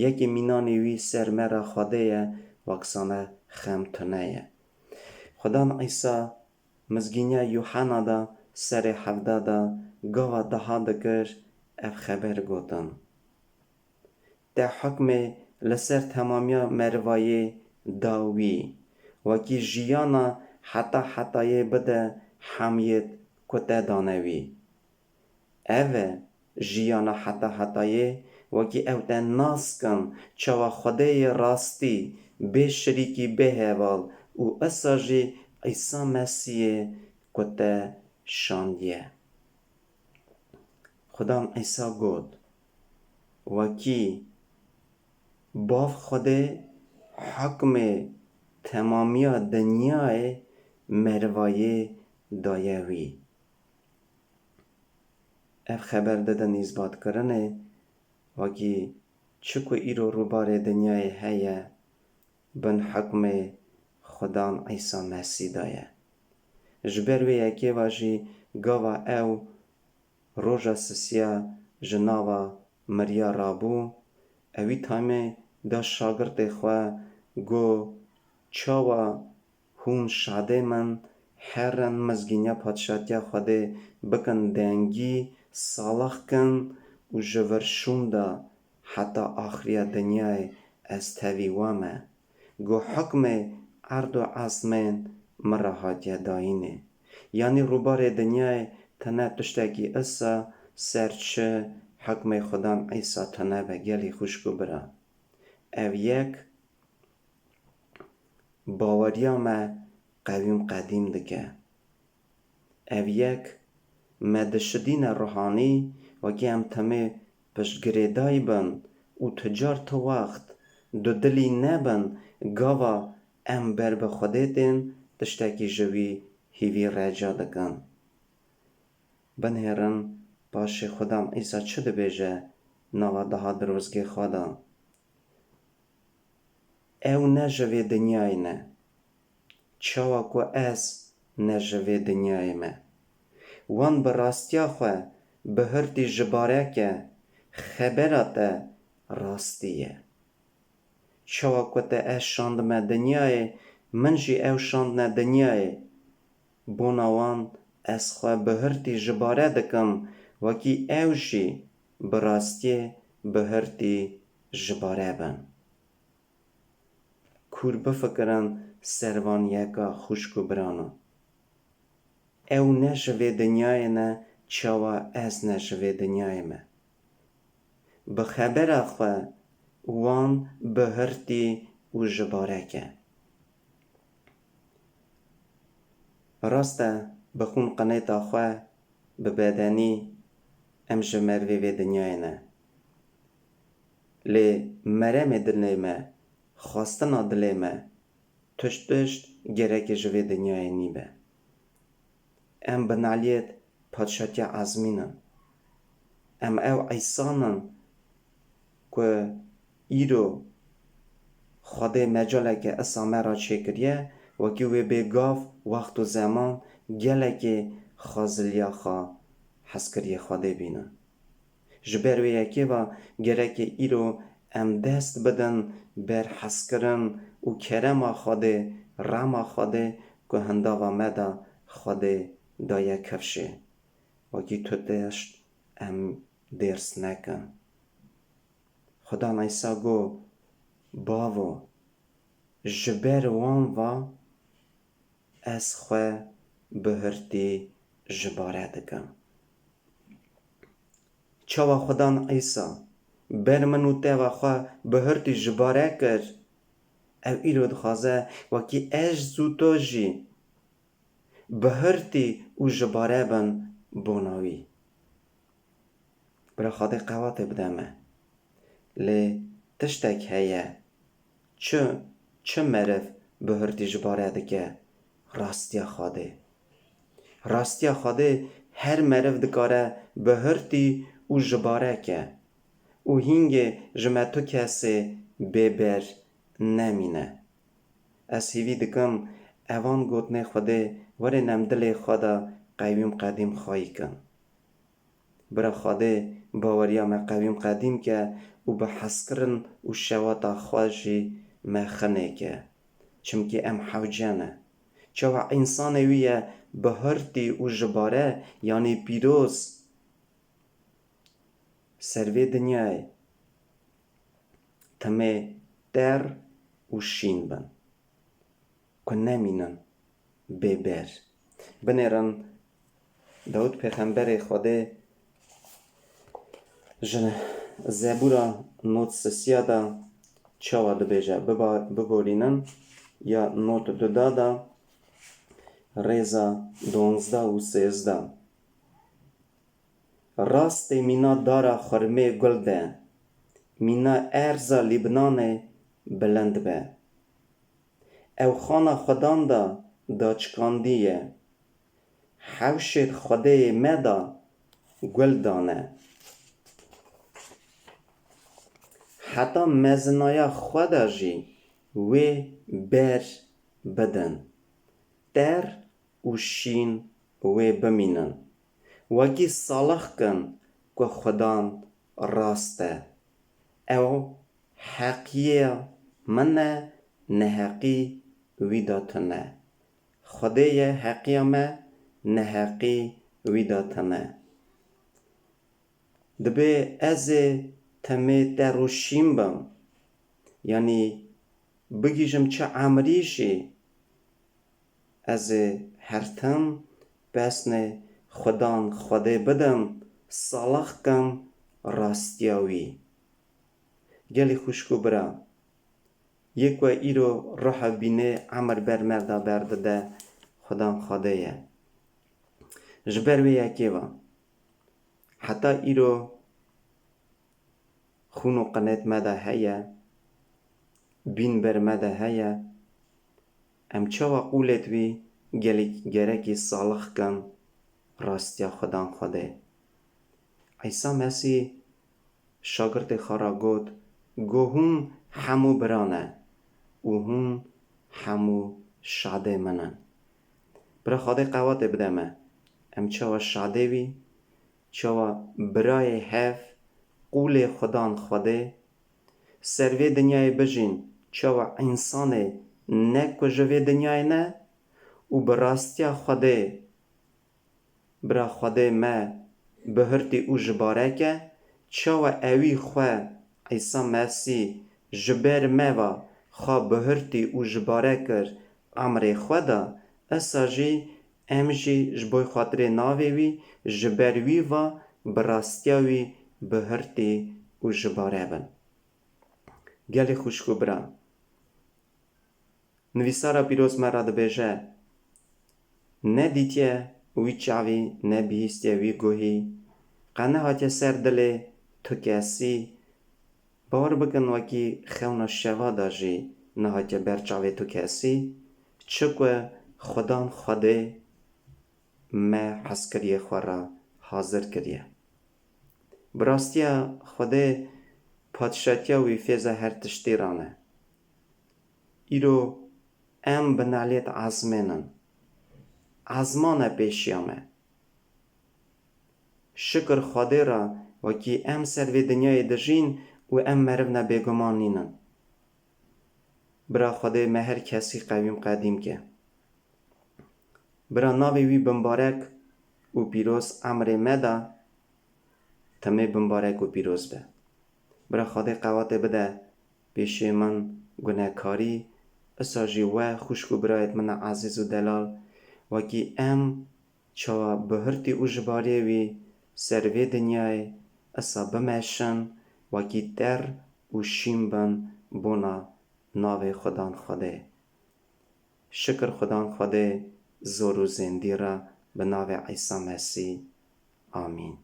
Yekê mînanê wî ser me re Xwedê ye, wek sane xem tune ye. Xudan Îsa Mizgîniya Yuhena de serê hevdeh de gava daha dikir ev xeber gotin: Te hukmê li ser temamiya merivayê da wî, wekî jiyana heta hetayê bide hemiyêt ku te dane wî. Ev e jiyana heta hetayê, wekî ew te nas kin çawa Xwedê yê rastî, bê şirîkî, bê heval û isa jî Îsa Mesîh yê ku te şandiye. Xudan Îsa got: Wekî Bav Xwedê hukmê temamiya dinyayê merivayê daye wî. Ev xeber didin îsbatkirinê, wekî çi ku îro rûbarê dinyayê heye, bin hukmê Xudan Îsa Mesîh de ye. Ji ber wê yekê ve jî gava ew roja sisiya ji nava miriya rabû, ewî tamê da şagirtê xwe, got: Çawa hûn şadê min, herin mizgîniya padşatiya Xwedê bikin dengî, salax kin û ji vir şûnda heta axiriya dinyayê ez tevî we me. Got: Hukmê erd û ezmên min re hatiye dayînê. Yanî rûbarê dinyayê tine tiştekî isa ser çi hukmê Xudan Îsa tine be, gelî xwişk û bira. Ev yek baweriya me qewîm qedîm dike. Ev yek me dişidîne ruhanî, wekî em temê piştgirêdayî bin û tu car tu wext dudilî nebin, gava em ber bi Xwedê tên, tiştekî ji wî hîvî reca dikin. Binêrin paşê Xudan Îsa çi dibêje nava daha dirozgê xwe de. Ew ne ji vê dinyayê ne, çawa ku ez ne ji vê dinyayê me. Wan bi rastiya xwe bihurtî ji bareke xebera te rastî ye. Çawa ku te ez şandime dinyayê, min jî ew şandine dinyayê. Bona wan ez xwe bihurtî ji bare dikim, wekî ew jî bi rastiyê bihurtî ji bare bin. Kûr bifikirin ser van yeka xwişk û birano. Ew ne ji vê dinyayê ne, çawa ez ne ji vê dinyayê me. Bi xebera xwe wan bihurtî û ji bareke. Rast e, bi xûn qinêta xwe, bi bedenî em ji merivê vê dinyayê ne. Lê meremê dilê me, xwestina dilê me, tişt tişt gereke ji vê dinyayê nîbe. Em bi naliyêt padşatiya ezmîn in. Em ew Îsan in ku îro Xwedê mecaleke isa me re çêkiriye, wekî wê bêgav wext û zeman gelekê xweziliya xwe hezkiriyê Xwedê bînin. Ji ber wê yekê ve gereke îro em dest bidin ber hezkirin û kerema Xwedê, rema Xwedê ku hindava me de Xwedê daye kifşê. Wekî tu tişt em dêrs nekin. Xudan Îsa got: Bavo, ji ber wan va ez xwe bihurtî ji bare dikim. Çawa Xudan Îsa ber min û te ve xwe bihurtî ji bare kir, ew îro dixwaze wekî ez û to jî bihurtî û ji bare bin bona wî. Bira Xwedê qewatê bide me. Lê tiştek heye, çi, çi meriv bihurtî ji bare dike? Rastiya Xwedê. Rastiya Xwedê her meriv dikare bihurtî û ji bare ke. Û hîngê ji me tu kesê bêber nemîne. Ez hîvî dikim, evan gotinê Xwedê werin em dilê xwe de qewîm qedîm xweyî kin. Bira Xwedê baweriya me qewîm qedîm ke û bi hezkirin û şewata xwe jî me xinê ke. Çimkî em hewce ne. Çawa însanê wî ye bihurtî û ji bare, yanî pîroz, ser vê dinyayê timê ter û şîn bin, ku nemînin bêber. Binêrin Dawid pêxemberê Xwedê ji Zebûra nod sisiya de çawa dibêje, biba-, biborînin ya nod duda de rêza donzdeh û sêzdeh. Rastê mîna dara xurmê gul de, mîna erza Lîbnanê bilind be. Ew xana Xudan da daçikandî ye. Hewşêd Xwedêyê me da gul dane. Heta mezinaya xwe de jî wê ber bidin. Ter û şîn wê bimînin. Wekî salix kin ku Xudan rast e. Ew heqiyê min e, neheqî wî de tune. Xwedê ye heqiya me, neheqî wî de tune. Dibê ez ê temê te rûşîn bim, yanî bigihîjim çi emrî jî, ez ê her tim pesnê Xudan Xwedê bidim, salix kim rastiya wî. Gelî xwişk û bira, yê ku îro ruha bînê emir ber me da berdide, Xudan Xwedê ye. Ji ber wê yekê ve heta îro xûn û qinêt me de heye, bîn ber me de heye. Em çawa qûlêt wî gelek, gerekî salix kin rastiya Xudan Xwedê? Îsa Mesîh şagirtê xwe re got, Go hûn hemû bira ne û hûn hemû şadê min in. Bira Xwedê qewatê bide me. Em çawa şadê wî, çawa birayê hev, qûlê Xudan Xwedê, ser vê dinyayê bijîn, çawa însanê ne ku ji vê dinyayê ne û bi rastiya Xwedê, bira Xwedê me bihurtî û ji barek e, çawa ewî xwe, Îsa Mesîh, ji ber me ve xwe bihurtî û ji barek kir, emrê xwe da, esa jî em jî ji bo xatirê navê wî, ji ber wî ve bi rastiya wî bihurtî û ji bare bin. Gelê xwişk û bira, Nivîsara pîroz me re dibêje, Nedîtiye wî çavî, nebihîstiye wî guhî, qe nehatiye ser dilê tu kesî. Bawer bikin, wekî xewna şeva de jî nehatiye ber çavê tu kesî, çi ku Xudan Xwedê me hezkiriyê xwe re hazir kiriye. Bi rastiya Xwedê padşatiya wî fêza her tiştî re ne. Îro em bi nalêt ezmên in. Ezman e pêşiya me. Şikir Xwedê re, wekî em ser vê dinyayê dijîn û em meriv ne, bêguman nînin. Bira Xwedê me her kesî qewîm qedîm ke. Bira navê wî bimbarek û pîroz emrê me da, temê bimbarek û pîroz be. Bira Xwedê qewatê bide pêşê min gunekarî, isa jî we xwişk û birayêt min a ezîz û delal, wekî em çawa bihurtî û ji bariyê wî ser vê dinyayê isa bimeşin, wekî ter û şîn bin bona navê Xudan Xwedê. Şikir Xudan Xwedê zor û zêndî re bi navê Îsa Mesîh. Amîn.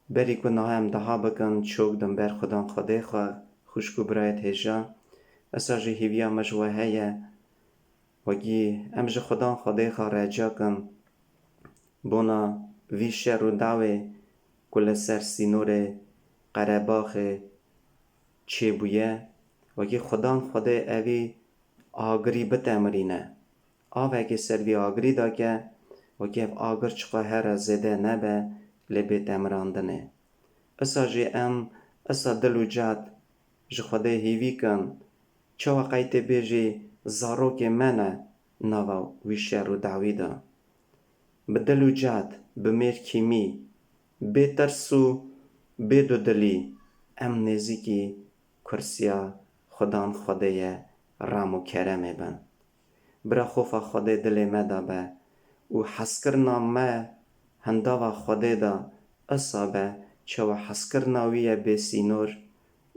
Berî ku niha em deha bikin, çok din ber Xudan Xwedê xwe, xwişk û birayêt hêja. Esa jî hêviya me ji we heye, wekî em ji Xudan Xwedê xwe reca kin, bona vî şer û dawê ku li ser sînorê Qerebaxê çêbûye, wekî Xudan Xwedê evî agirî bitemirîne. Avekê ser vî agirî dake, wekî ev agir çiqa here zêde nebe, lê bê temirandinê. Isa jî em, isa dil û cad ji Xwedê hîvî kin, çawa qey tê bêjî zarokê me ne nava wî şer û dawî de. Bi dil û cad, bi mêr kîmî, bê tirs û bê dudilî em nêzîkî kursiya Xudan Xwedê ye, rem û keremê bin. Bira xofa Xwedê dilê me de be û hezkirina me hindava Xwedê de isa be, çawa hezkirina wî ye bêsînor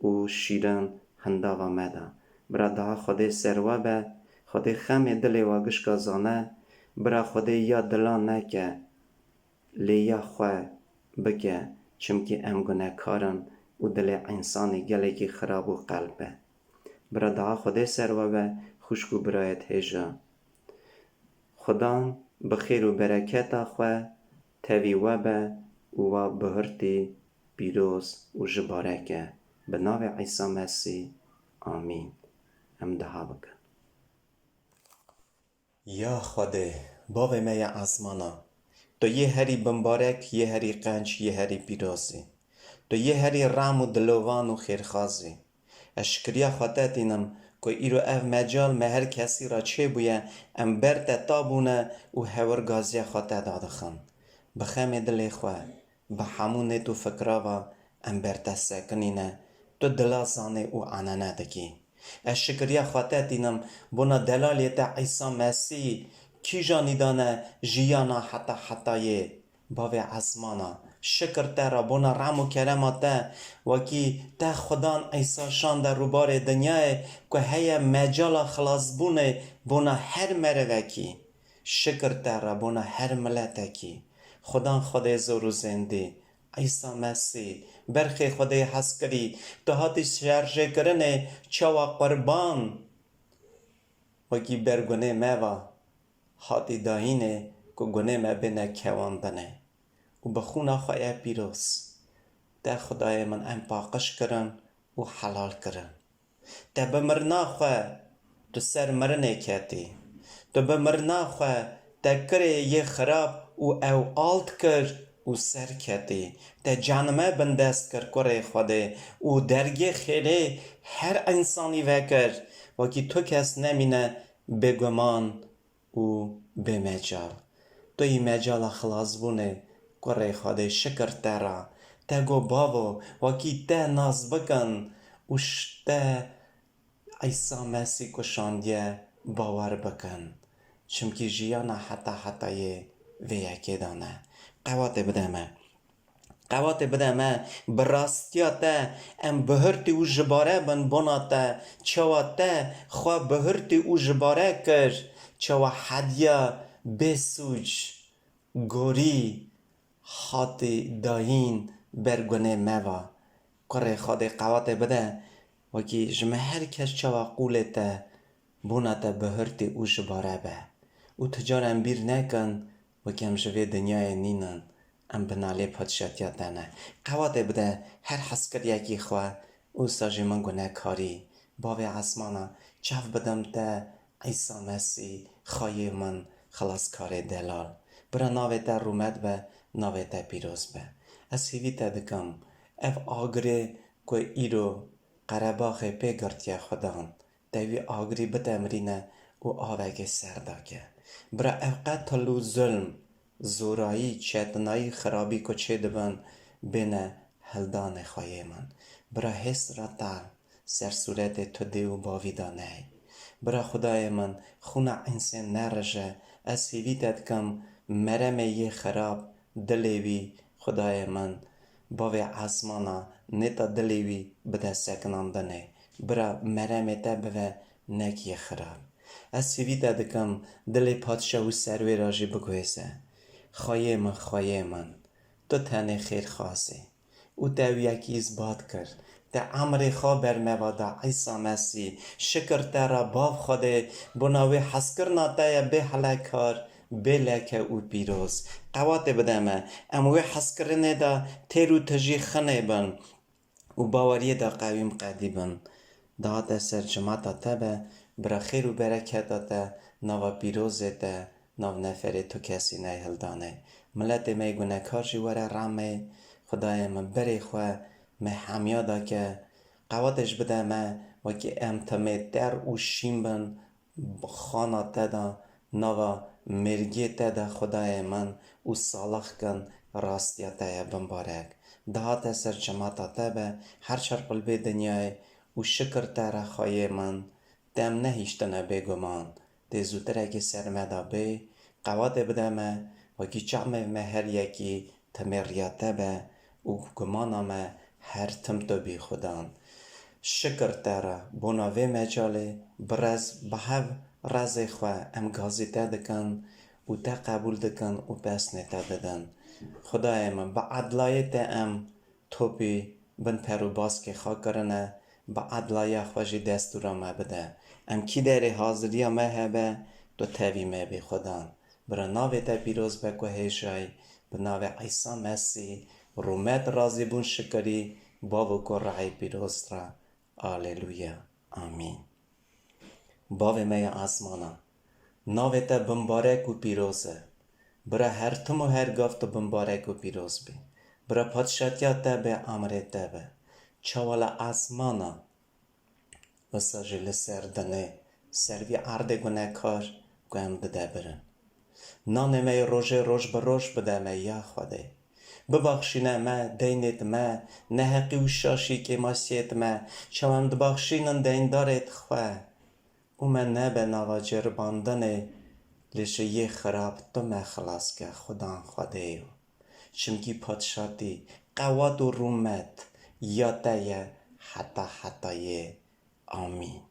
û şîrin hindava me de. Bira daha Xwedê ser we be, Xwedê xemê dilê we gişka zane, bira Xwedê ya dilan neke, lê ya xwe bike, çimkî em gunekar in û dilê însanî gelekî xirab û qelb e. Bira daha Xwedê ser we be, xwişk û birayê hêja. Xudan bi xêr û bereketa xwe tevî we be û we bihurtî, pîroz û jibarek e. Bi navê Îsa Mesîh. Amîn. Em duha bikin. Ya Xwedê, Bavê me ya esmana, tu yê herî bimbarek, yê herî qenc, yê herî pîroz î. Tu yê herî rem û dilovan û xêrxaz î. Ez şikiriya xwe te tînim ku îro ev mecal me her kesî re çêbûye, em ber te ta bûne û hewir gaziya xwe te dadixin. Bi xemê dilê xwe, bi hemû nêt û fikra ve em ber te sekinîne, tu dila zanê û enene dikî. Ez şikiriya xwe te tînim bona delalê te Îsa Mesîh, kîjanî dane jiyana heta hetayê. Bavê esmana, şikir te re bona rem û kerema te, wekî te Xudan Îsa şande rûbarê dinyayê ku heye mecala xilasbûnê bona her merivekî. Şikir te re bona her miletekî. Xudan Xwedê zor û zêndî, Îsa Mesîh, berxê Xwedê hezkirî, tu hatî şerjêkirinê çawa qurban, wekî ber gunê me va, hatî dahînê ku gunê me bêne kewandinê. Û bi xûna xwe ye pîroz, te Xwedayê min em paqij kirin û helal kirin. Te bi mirina xwe, tu ser mirinê ketî. Tu bi mirina xwe te kirê yê xirab û ew alt kir û ser ketî. Te canime bindest kir kurê Xwedê û dergê xêrê her însanî vekir. Wekî tu kes nemîne bêguman û bêmecal. Tu yî mecala xilasbûnê, kurê Xwedê, şikir te re. Te got, Bavo, wekî te nas bikin û ş-, te Îsa Mesîh kuşandiye bawer bikin. Çimkî jiyana heta hetayê vê yekê de ne. Qewatê bide me. Qewatê bide me, bi rastiya te em bihurtî û jibare bin bona te, çawa te xwe bihurtî û jibare kir, çawa hediya bê sûc, gorî hatî dayîn ber gunê me va. Kurê Xwedê qewatê bide, wekî ji me her kes çawa qûlê te bona te bihurtî û jibare be. Û tu cara em bîr nekin, wekî em ji vê dinyayê nînin, em bi nalê padşatiya te ne. Qewatê bide her hezkiryekî xwe, wisa jî min gunekarî, Bavê esmana, çav bidim te, Îsa Mesîh, xayê min, xilaskarê delal. Bira navê te rûmet be, navê te pîroz be. Ez hîvî te dikim, ev agirê ku îro Qerebaxê pê girtiye Xudan, te wî agirî bitemirîne û avekê ser dake. Bira ev qetil û zulm, zorayî, çetinayî, xirabî ku çêdibin, bêne hildanê xweyê min. Bira hêst re te, sersûretê tu dê û bavî de ney. Bira Xwedayê min, xûna însên nerije, ez hîvî te dikim, meremê yê xirab, dilê wî, Xwedayê min, Bavê esmana, nêta dilê wî bide sekinandinê. Bira meremê te bive, nek yê xirab. Ez hîvî te dikim, dilê padşah û serwêra jî biguhêze. Xweyê min, xweyê min, tu tenê xêrxwaz î. Û te ew yekî îsbat kir. Te emrê xwe ber me va da, Îsa Mesîh. Şikir te re, Bav Xwedê, bona wê hezkirina te ye bê helekar, bê leke û pîroz. Qewatê bide me, em wê hezkirinê de têr û tijî xinê bin û baweriyê de qewî û qedî bin. Dahate ser cimata te be, bira xêr û bereketa te, nava pîrozê te, nav neferê tu kesî ney hildanê. Miletê me yê gunekar jî were rehmê. Xwedayê min berê xwe me hemiya da ke, qewatê ji bide me, wekî em temê ter û şîn bin, xana te de, nava mêrgiyê te de, Xwedayê min, û salax kin, rastiya te ye bimbarek. Dihate ser cemata te be, her çar qulbê dinyayê, û şikir te re, Xwedayê min, te em nehiştine bêguman. Tê zûtirekê ser me de bê, qewatê bide me, wekî çavê me her yekî temê riya te be û gumana me her tim tu bî Xudan. Şikir te re bona vê mecalê, bi rez, bi hev rezê xwe em gazî te dikin û te qebûl dikin û pesnê te didin. Xwedayê min, bi edlayê te em topî bin per û baskê xwe kirine, bi edlaya xwe jî destûra me bide. Em kî derê haziriya me hebe, tu tevî me bî Xudan. Bira navê te pîroz be ku hêjayî, bi navê Îsa Mesî, rûmet, razîbûn, şikirî, Bav û Kurê Pîroz re. Aleluya. Amîn. Bavê me ya asmana, navê te bimbarek û pîroz e. Bira her tim û her gav tu bimbarek û pîroz bî. Bira padşatiya te be, emrê te be. Çawa li asmana, wisa jî li ser dinê, ser vî erdê gunekar ku em didebirin. Nanê me yê rojê roj bi roj bide me, ya Xwedê. Bibaxşîne me deynêt me, neheqî û şaşî kêmasiyêt me, çawa em dibaxşînin deyndarêt xwe. Û me nebe nava ceribandinê, lê ji yê xirab tu me xilas ke, Xudan Xwedê yo. Çimkî padşatî, qewat û rûmet ya te ye heta hetayê. Amîn.